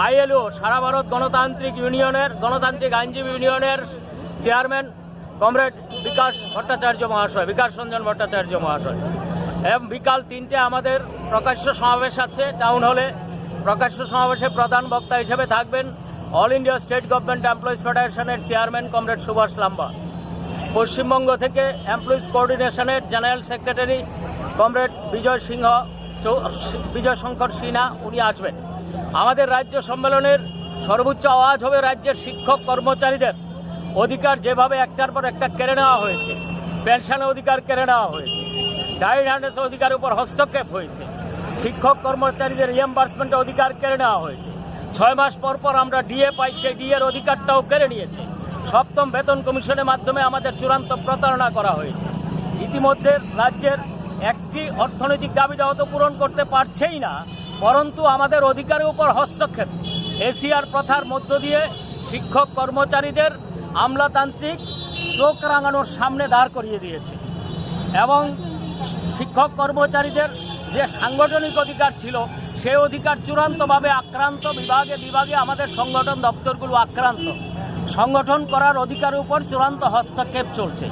আইএলও, সারা ভারত গণতান্ত্রিক ইউনিয়নের, গণতান্ত্রিক আইনজীবী ইউনিয়নের চেয়ারম্যান কমরেড বিকাশ ভট্টাচার্য মহাশয়, বিকাশ রঞ্জন ভট্টাচার্য মহাশয়। এবং বিকাল তিনটে আমাদের প্রকাশ্য সমাবেশ আছে টাউন হলে। প্রকাশ্য সমাবেশে প্রধান বক্তা হিসেবে থাকবেন all India state government employees ফেডারেশনের চেয়ারম্যান কমরেড সুভাষ লাম্বা। পশ্চিমবঙ্গ থেকে এমপ্লয়িজ কোঅর্ডিনেশনের জেনারেল সেক্রেটারি কমরেড বিজয় সিংহ চৌ-, বিজয় শঙ্কর সিনহা, উনি আসবেন। আমাদের রাজ্য সম্মেলনের সর্বোচ্চ আওয়াজ হবে রাজ্যের শিক্ষক কর্মচারীদের অধিকার যেভাবে একটার পর একটা কেড়ে নেওয়া হয়েছে, পেনশনের অধিকার কেড়ে নেওয়া হয়েছে, ডায়েট হার্নেসের অধিকারের উপর হস্তক্ষেপ হয়েছে, শিক্ষক কর্মচারীদের রিএম্বার্সমেন্টের অধিকার কেড়ে নেওয়া হয়েছে, ছয় মাস পর পর আমরা ডিএ পাই, সেই ডিএর অধিকারটাও কেড়ে নিয়েছে। সপ্তম বেতন কমিশনের মাধ্যমে আমাদের চূড়ান্ত প্রতারণা করা হয়েছে। ইতিমধ্যে রাজ্যের একটি অর্থনৈতিক দাবি দাওয়া তো পূরণ করতে পারছেই না, পরন্তু আমাদের অধিকারের উপর হস্তক্ষেপ, এসিআর প্রথার মধ্য দিয়ে শিক্ষক কর্মচারীদের আমলাতান্ত্রিক চোখ রাঙানোর সামনে দাঁড় করিয়ে দিয়েছে এবং শিক্ষক কর্মচারীদের যে সাংগঠনিক অধিকার ছিল, সেই অধিকার চূড়ান্তভাবে আক্রান্ত, বিভাগে বিভাগে আমাদের সংগঠন দপ্তরগুলো আক্রান্ত। সংগঠন করার অধিকারের উপর চূড়ান্ত হস্তক্ষেপ চলছে।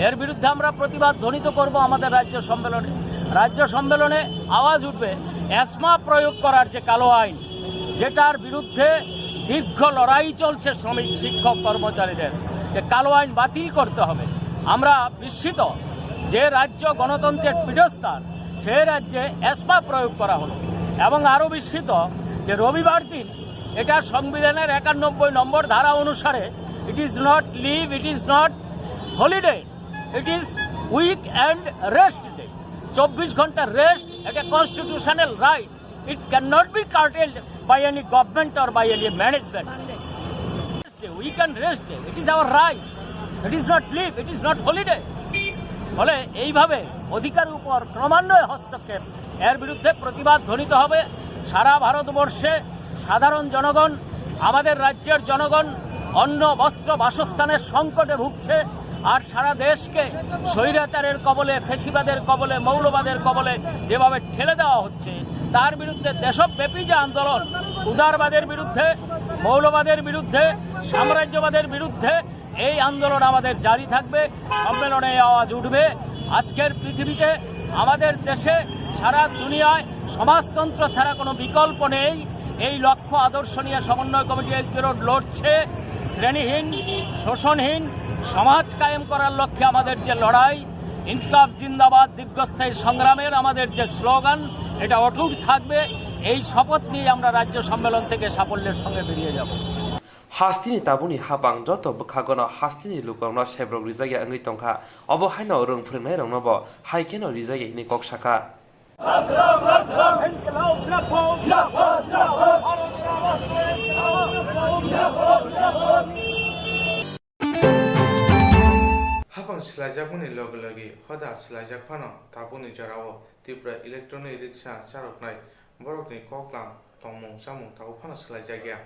এর বিরুদ্ধে আমরা প্রতিবাদ ধ্বনিত করব আমাদের রাজ্য সম্মেলনে। রাজ্য সম্মেলনে আওয়াজ উঠবে এসমা প্রয়োগ করার যে কালো আইন, যেটার বিরুদ্ধে দীর্ঘ লড়াই চলছে শ্রমিক, শিক্ষক, কর্মচারীদের, যে কালো আইন বাতিল করতে হবে। আমরা বিস্মিত যে রাজ্য গণতন্ত্রের পীঠস্থান, সে রাজ্যে এসমা প্রয়োগ করা হলো। এবং আরও বিস্মিত যে রবিবার দিন, এটা সংবিধানের একানব্বই নম্বর ধারা অনুসারে, it is not leave, it is not holiday, it is week and rest day। চব্বিশ ঘন্টা রেস্ট, এটা constitutional right. It cannot be curtailed by any government or by any management. Week and rest day, it is our right, it is not leave, it is not holiday। ফলে এইভাবে অধিকারের উপর ক্রমান্বয়ে হস্তক্ষেপ, এর বিরুদ্ধে প্রতিবাদ ধ্বনিত হবে। সারা ভারতবর্ষে সাধারণ জনগণ, আমাদের রাজ্যের জনগণ অন্ন, বস্ত্র, বাসস্থানের সংকটে ভুগছে। আর সারা দেশকে স্বৈরাচারের কবলে, ফ্যাসিবাদের কবলে, মৌলবাদের কবলে যেভাবে ঠেলে দেওয়া হচ্ছে, তার বিরুদ্ধে দেশব্যাপী যে আন্দোলন, উদারবাদের বিরুদ্ধে, মৌলবাদের বিরুদ্ধে, সাম্রাজ্যবাদের বিরুদ্ধে, এই আন্দোলন আমাদের জারি থাকবে। সম্মেলনে এই আওয়াজ উঠবে। আজকের পৃথিবীতে, আমাদের দেশে, সারা দুনিয়ায় সমাজতন্ত্র ছাড়া কোনো বিকল্প নেই। এই লক্ষ্য আদর্শ নিয়ে সমন্বয় কমিটি এইচ বি রোড লড়ছে। শ্রেণীহীন, শোষণহীন সমাজ কায়েম করার লক্ষ্যে আমাদের যে লড়াই, ইনকলাব জিন্দাবাদ দীর্ঘস্থায়ী সংগ্রামের আমাদের যে স্লোগান, এটা অটুট থাকবে। এই শপথ নিয়ে আমরা রাজ্য সম্মেলন থেকে সাফল্যের সঙ্গে বেরিয়ে যাব। Hasteni tabukni hapang joto bwkhagono hasteni lukurokno sebrok rijakya wngwi tongkha. Obo haino rwng phrwngnairoknobo hai kheno rijakya hwnwi kok sakha. Hapang swlaijakmani loge loge hoda swlaijak phano tabukni jorao Tripura Electronic Rickshaw charoknai borokni koklam tongmung chamung tabuk phano swlaijakya.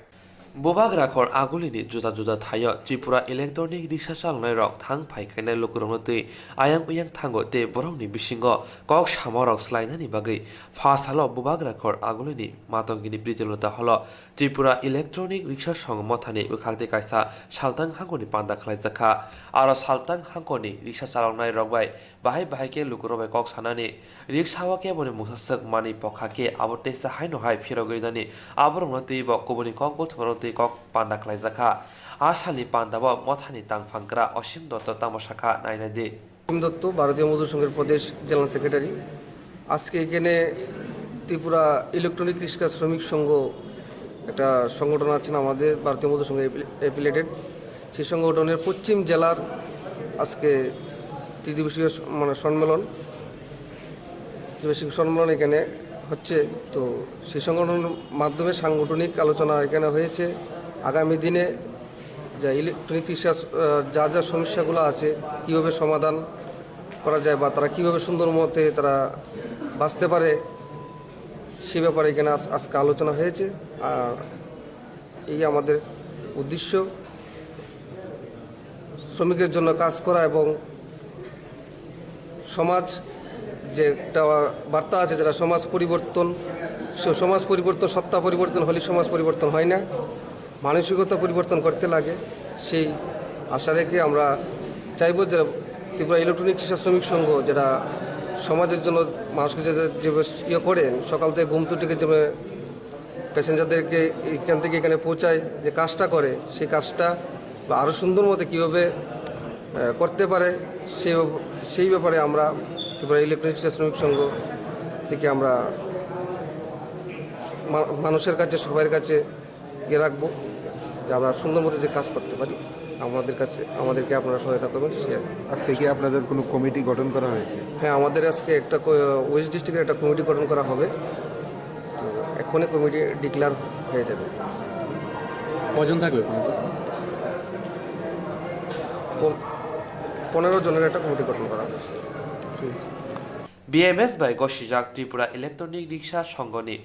Bubagra khor agulini juda juda thaio Tripura Electronic Rickshaw chaloknairok thang phai khainai lukurokno twi ayang uyang thango tei borokni bisingo kok samarok swlainani bagwi pha salo Bubagra khor agulini Matongini Pritilota holo Tripura Electronic Rickshaw Song mothani bwkhak tei kaisa saltang hangkoni panda khlaijak kha. Aro saltang hangkoni rickshaw chaloknairok bai bahai bahai khe lukurok bai kok sanani, riksao khe boni mungsa swk manwi pokha khe abo teisa haino hai phirogwi nani, aborokno twibo kubuni kok bothokrok twi kok panda khlaijak kha. A salni pandao mothani tangphang gra Osim Dotto tamo sakha nainai di. অসীম দত্ত, ভারতীয় মজদুর সংঘের প্রদেশ general secretary. আজকে এখানে ত্রিপুরা ইলেকট্রনিক রিক্সা শ্রমিক সংঘ একটা সংগঠন আছেন আমাদের ভারতীয় মজদুর সংঘে অ্যাফিলিয়েটেড। সেই সংগঠনের পশ্চিম জেলার আজকে ত্রিদিবসীয় স-, মানে সম্মেলন, ত্রিবার্ষিক সম্মেলন এখানে হচ্ছে। তো সেই সংগঠনের মাধ্যমে সাংগঠনিক আলোচনা এখানে হয়েছে। আগামী দিনে যে ইলেকট্রনিক রিক্সা, আহ, যা যা সমস্যাগুলো আছে, কীভাবে সমাধান করা যায় বা তারা কীভাবে সুন্দর মতে তারা বাঁচতে পারে, সে ব্যাপারে এখানে আজ-, আজকে আলোচনা হয়েছে। আর এই আমাদের উদ্দেশ্য, শ্রমিকের জন্য কাজ করা এবং সমাজ যে একটা বার্তা আছে, যেটা সমাজ পরিবর্তন, সে সমাজ পরিবর্তন, সত্তা পরিবর্তন হলে সমাজ পরিবর্তন হয় না, মানসিকতা পরিবর্তন করতে লাগে। সেই আশা রেখে আমরা চাইবো যে ত্রিপুরা ইলেকট্রনিক রিক্সা শ্রমিক সংঘ, যেটা সমাজের জন্য মানুষকে যে, যে ইয়ে করেন, সকাল থেকে ঘুম থেকে যে প্যাসেঞ্জারদেরকে এখান থেকে এখানে পৌঁছায়, যে কাজটা করে, সেই কাজটা বা আরও সুন্দর মতো কীভাবে, আহ, করতে পারে, সেই ব্যাপ-, সেই ব্যাপারে আমরা ত্রিপুরা ইলেকট্রনিক রিক্সা শ্রমিক সংঘ থেকে আমরা মা-, মানুষের কাছে, সবার কাছে ইয়ে রাখবো যে আমরা সুন্দর মতো যে কাজ করতে পারি। আমাদের কাছে, আমাদেরকে আপনারা সহায়তা করবেন, সে আর কি। আজকে কি আপনাদের কোনো কমিটি গঠন করা হয়েছে? হ্যাঁ, আমাদের আজকে একটা ক-, ওয়েস্ট ডিস্ট্রিক্টের একটা কমিটি গঠন করা হবে। তো এক্ষুনি কমিটি ডিক্লেয়ার হয়ে যাবে। কজন থাকবে কমিটি? প-, পনেরো জনের একটা কমিটি গঠন করা হয়েছে। ঠিক আছে। B M S bai gosijak Tripura Electronic Rickshaw Songoni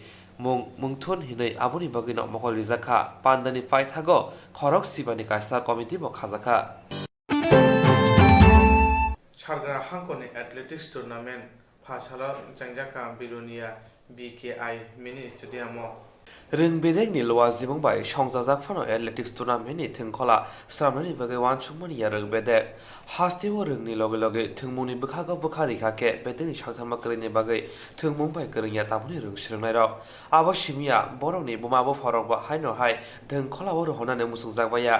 mung mungthun hinwi aboni bagwino mokol rijak kha. Pandani paithago khorok sibani kaisa committee bo khajak kha. Sargra hangkoni athletics tournament pha salo chengjakha Bilonia B K I mini stadium o. Rwng bedekni luwa jimung bai songchajak phano athletics tournament ni thwngkhola swnamnani bagwi uansukmani ya rwng bedek. Hasteo rwngni loge loge thwngmungni bwkhago bwkha rikha khe bedekni saktharma kwrwini bagwi thwngmung bai kwrwngya tabukni rwng swrwngnairok. Abo simiya borokni buma bupharokbo haino hai thwngkholao rohornani muchungjak baiya.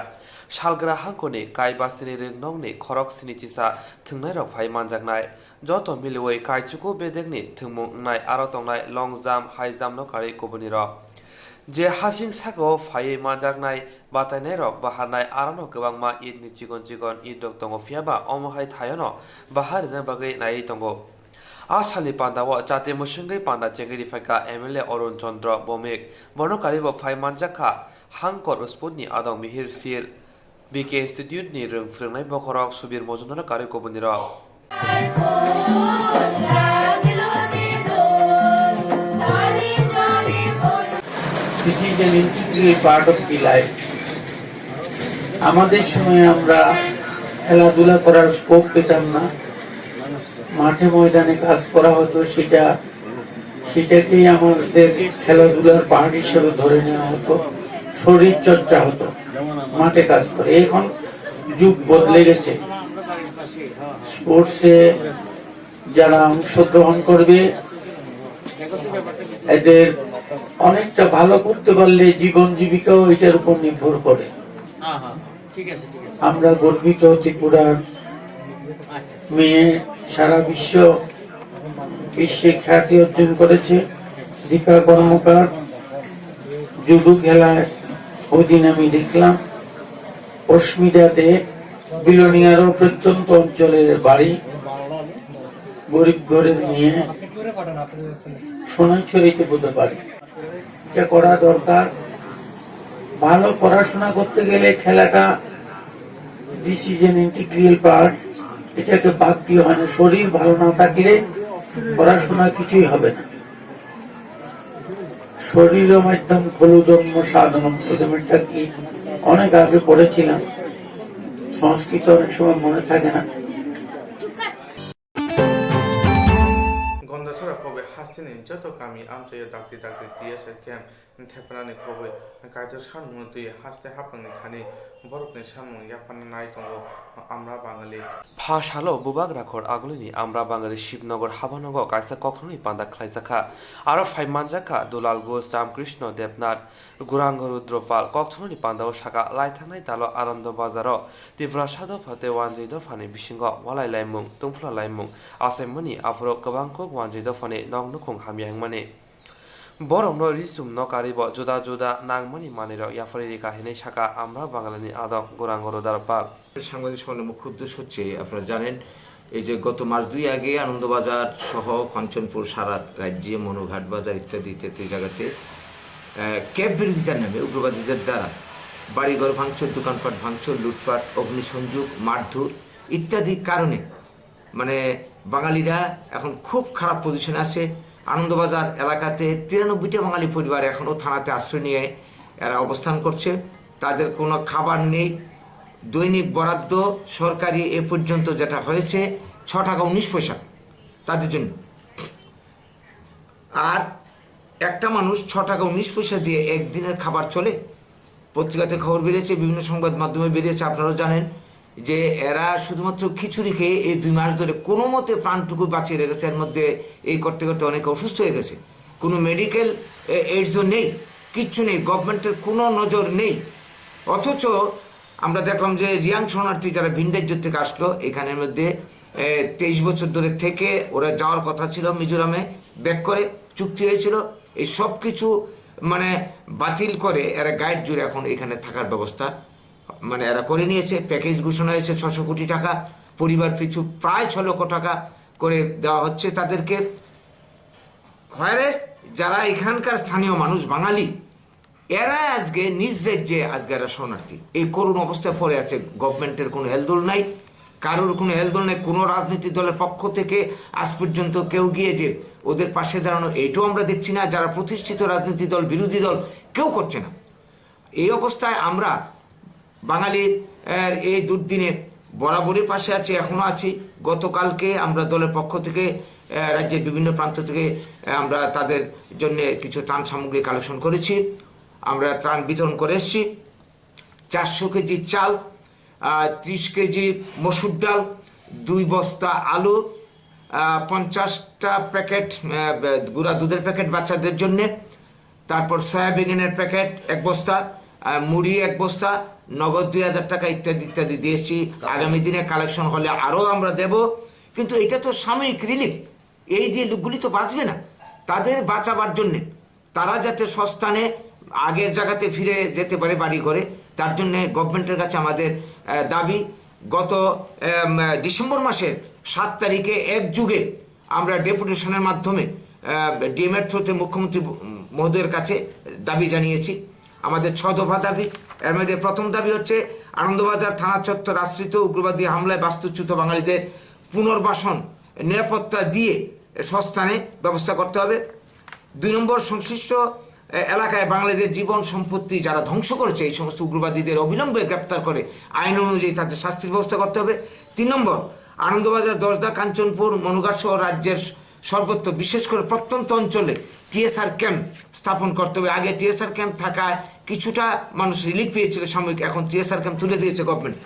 Salgra hangkoni kai basini rwng nokni khorok sini chisa thwngnairok phai manjaknai. Joto miliwi kaichuku bedekni thwngmung wngnai aro tongnai long jump, high jump no karwi kubunirok. Je hasing sakao phaiwi manjaknai batainairok baharnai arono kwbangma idni chikon chikon idrok tongo, phiyaba omo hai thaiono bahar rwna bagwi naiwi tongo. A salni pandao chati mwswngwi panda chengwi riphaikha M L A Arun Chandra Bhowmik, bono karwibo phai manjakha Hangkor Sports ni adong Mihir Sir. B K Institute ni rwng phrwngnai bokhorok Subir Mojumdar karwi kubunirok. This is an integral part of the life. আমাদের সময় আমরা খেলাধুলা করার স্কোপ পেতাম না, মাঠে ময়দানে কাজ করা হতো, সেটা সেটাকেই আমাদের খেলাধুলার পার্ট হিসেবে ধরে নেওয়া হতো, শরীর চর্চা হতো, মাঠে কাজ করে। এখন যুগ বদলে গেছে। স্পোর্টসে যারা অংশগ্রহণ করবে, এদের অনেকটা ভালো করতে পারলে জীবন জীবিকাও এটার উপর নির্ভর করে। আমরা গর্বিত ত্রিপুরার মেয়ে, সারা বিশ্ব, বিশ্বে খ্যাতি অর্জন করেছে দীপা কর্মকার। জুডো খেলায় ওই দিন আমি দেখলাম, অস্মিতাতে বিলোনিয়ারও প্রত্যন্ত অঞ্চলের বাড়ি, গরিব ঘরের মেয়ে, সোনাঝুরিতে বুঝতে পারি। এটা করা দরকার। ভালো পড়াশোনা করতে গেলে খেলাটা, this is an integral part, এটাকে বাদ দিয়ে হয় না। শরীর ভালো না থাকলে পড়াশোনা কিছুই হবে না। শরীরম একদম খলু ধর্ম সাধনম, এরকম একটা কি অনেক আগে পড়েছিলাম, সংস্কৃত অনেক সময় মনে থাকে না। Gondasora Kobe hasteni joto kami amchaio dakti dakti T S R camp thepnani khobwi Kaitor sanmungno twi haste haphangni thani borokni sanmung yapharna nai tongo Amra Bangali. Pha salo bubak rakhor agulini Amra Bangali Shibnogor habanogo kaisa koktwmani panda khlaijakha. Aro phai manjakha Dulal Ghosh, Ramkrishna Debnath, Gurang Rudropal koktwmani pandao saka laithangnai talo Anando Bazaro Tiprasa dopha tei Wanjwi dophani bisingo walai laimung, tungphla laimung achaimani aphuru kwbang kuk Wanjwi dophani nok nukhung hamya wngmani. Borokno ri chum no karibo juda juda nangmani manwirok yapharwi rika hinwi saka Amra Bangalini adong Gurang Rudropal. সাংবাদিক সম্মেলনে মুখ্য উদ্দেশ্য হচ্ছে, আপনারা জানেন, এই যে গত মাস দুই আগে আনন্দবাজার সহ কাঞ্চনপুর, সারা রাজ্যে মনুঘাট বাজার ইত্যাদি ইত্যাদি জায়গাতে, আহ, ক্যাব বিরোধিতার নামে উগ্রবাদীদের দ্বারা বাড়িঘর ভাঙচুর, দোকানপাট ভাঙচুর, লুটপাট, অগ্নিসংযোগ, মারধর ইত্যাদি কারণে মানে বাঙালিরা এখন খুব খারাপ পজিশনে আছে। আনন্দবাজার এলাকাতে তিরানব্বইটা বাঙালি পরিবার এখনও থানাতে আশ্রয় নিয়ে এরা অবস্থান করছে। তাদের কোনো খাবার নেই। দৈনিক বরাদ্দ সরকারি এ পর্যন্ত যেটা হয়েছে ছ টাকা উনিশ পয়সা তাদের জন্য। আর একটা মানুষ ছ টাকা উনিশ পয়সা দিয়ে একদিনের খাবার চলে? পত্রিকাতে খবর বেরিয়েছে, বিভিন্ন সংবাদ মাধ্যমে বেরিয়েছে, আপনারাও জানেন যে এরা শুধুমাত্র খিচুড়ি খেয়ে এই দুই মাস ধরে কোনো মতে প্রাণটুকু বাঁচিয়ে রেখেছে। এর মধ্যে এই করতে করতে অনেকে অসুস্থ হয়ে গেছে। কোনো মেডিকেল এ, এইডসও নেই, কিচ্ছু নেই, গভর্নমেন্টের কোনো নজর নেই। অথচ আমরা দেখলাম যে রিয়াং শরণার্থী যারা ভিন রাজ্য থেকে আসলো, এখানের মধ্যে, এ, তেইশ বছর ধরে থেকে ওরা যাওয়ার কথা ছিল মিজোরামে, ব্যাক করে চুক্তি হয়েছিল। এই সব কিছু মানে বাতিল করে এরা গাইড জুড়ে এখন এখানে থাকার ব্যবস্থা মানে এরা করে নিয়েছে। প্যাকেজ ঘোষণা হয়েছে ছশো কোটি টাকা, পরিবার পিছু প্রায় ছ লক্ষ টাকা করে দেওয়া হচ্ছে তাদেরকে। হোয়ারেস যারা এখানকার স্থানীয় মানুষ বাঙালি, এরা আজকে নিজ রাজ্যে আজকে এরা শরণার্থী, এই করুণ অবস্থায় পড়ে আছে। গভর্নমেন্টের কোনো হেলদোল নাই, কারোর কোনো হেলদোল নেই, কোনো রাজনৈতিক দলের পক্ষ থেকে আজ পর্যন্ত কেউ গিয়ে যে ওদের পাশে দাঁড়ানো, এইটাও আমরা দেখছি না। যারা প্রতিষ্ঠিত রাজনৈতিক দল, বিরোধী দল, কেউ করছে না। এই অবস্থায় আমরা বাঙালির, এর, এই দুর্দিনে বরাবরই পাশে আছি, এখনো আছি। গতকালকে আমরা দলের পক্ষ থেকে, এ, রাজ্যের বিভিন্ন প্রান্ত থেকে, এ, আমরা তাদের জন্য কিছু ত্রাণ সামগ্রী কালেকশন করেছি। আমরা ত্রাণ বিতরণ করে এসেছি। চারশো কেজি চাল, আহ, ত্রিশ কেজি মসুর ডাল, দুই বস্তা আলু, আহ, পঞ্চাশটা প্যাকেট, আহ, গুঁড়া দুধের প্যাকেট বাচ্চাদের জন্যে, তারপর সয়াবিনের প্যাকেট এক বস্তা, আহ, মুড়ি এক বস্তা, নগদ দুই হাজার টাকা ইত্যাদি ইত্যাদি দিয়েছি। আগামী দিনে কালেকশন হলে আরও আমরা দেব, কিন্তু এটা তো সাময়িক রিলিফ। এই যে লোকগুলি তো বাঁচবে না, তাদের বাঁচাবার জন্যে, তারা যাতে সস্থানে আগের জায়গাতে ফিরে যেতে পারে বাড়ি ঘরে, তার জন্য গভর্নমেন্টের কাছে আমাদের, আহ, দাবি। গত, আম, ডিসেম্বর মাসের সাত তারিখে এক যুগে আমরা ডেপুটেশনের মাধ্যমে, আহ, ডিএমএর থ্রুতে মুখ্যমন্ত্রী মহোদয়ের কাছে দাবি জানিয়েছি। আমাদের ছ দফা দাবি। এর মধ্যে প্রথম দাবি হচ্ছে আনন্দবাজার থানা চত্বর আশ্রিত উগ্রবাদী হামলায় বাস্তুচ্যুত বাঙালিদের পুনর্বাসন, নিরাপত্তা দিয়ে সস্থানে ব্যবস্থা করতে হবে। দুই নম্বর, সংশ্লিষ্ট, এ, এলাকায় বাঙালিদের জীবন সম্পত্তি যারা ধ্বংস করেছে, এই সমস্ত উগ্রবাদীদের অবিলম্বে গ্রেপ্তার করে আইন অনুযায়ী তাদের শাস্তির ব্যবস্থা করতে হবে। তিন নম্বর, আনন্দবাজার, দশদা, কাঞ্চনপুর, মনুঘাট সহ রাজ্যের সর্বত্র, বিশেষ করে প্রত্যন্ত অঞ্চলে টিএসআর ক্যাম্প স্থাপন করতে হবে। আগে টিএসআর ক্যাম্প থাকায় কিছুটা মানুষ রিলিফ পেয়েছিল সাময়িক, এখন টিএসআর ক্যাম্প তুলে দিয়েছে government.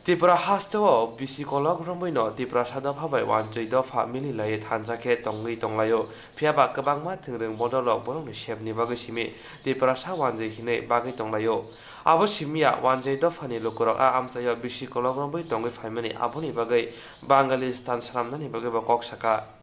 Tripura hasteo bisi kolok romwino Tiprasa dopha bai Wanjwi dopha mili laiwi thansa khe tongwi tonglaio. Phiyaba kwbangma thwngwrwng bodolrok borokni sepni bagwi simi Tiprasa Wanjwi hinwi bagwi tonglaio. Abo simiya Wanjwi dophani lukurok a amchaio bisi kolok romwi tongwi phaimani, aboni bagwi Bangalistan swnamnani bagwi bo kok saka.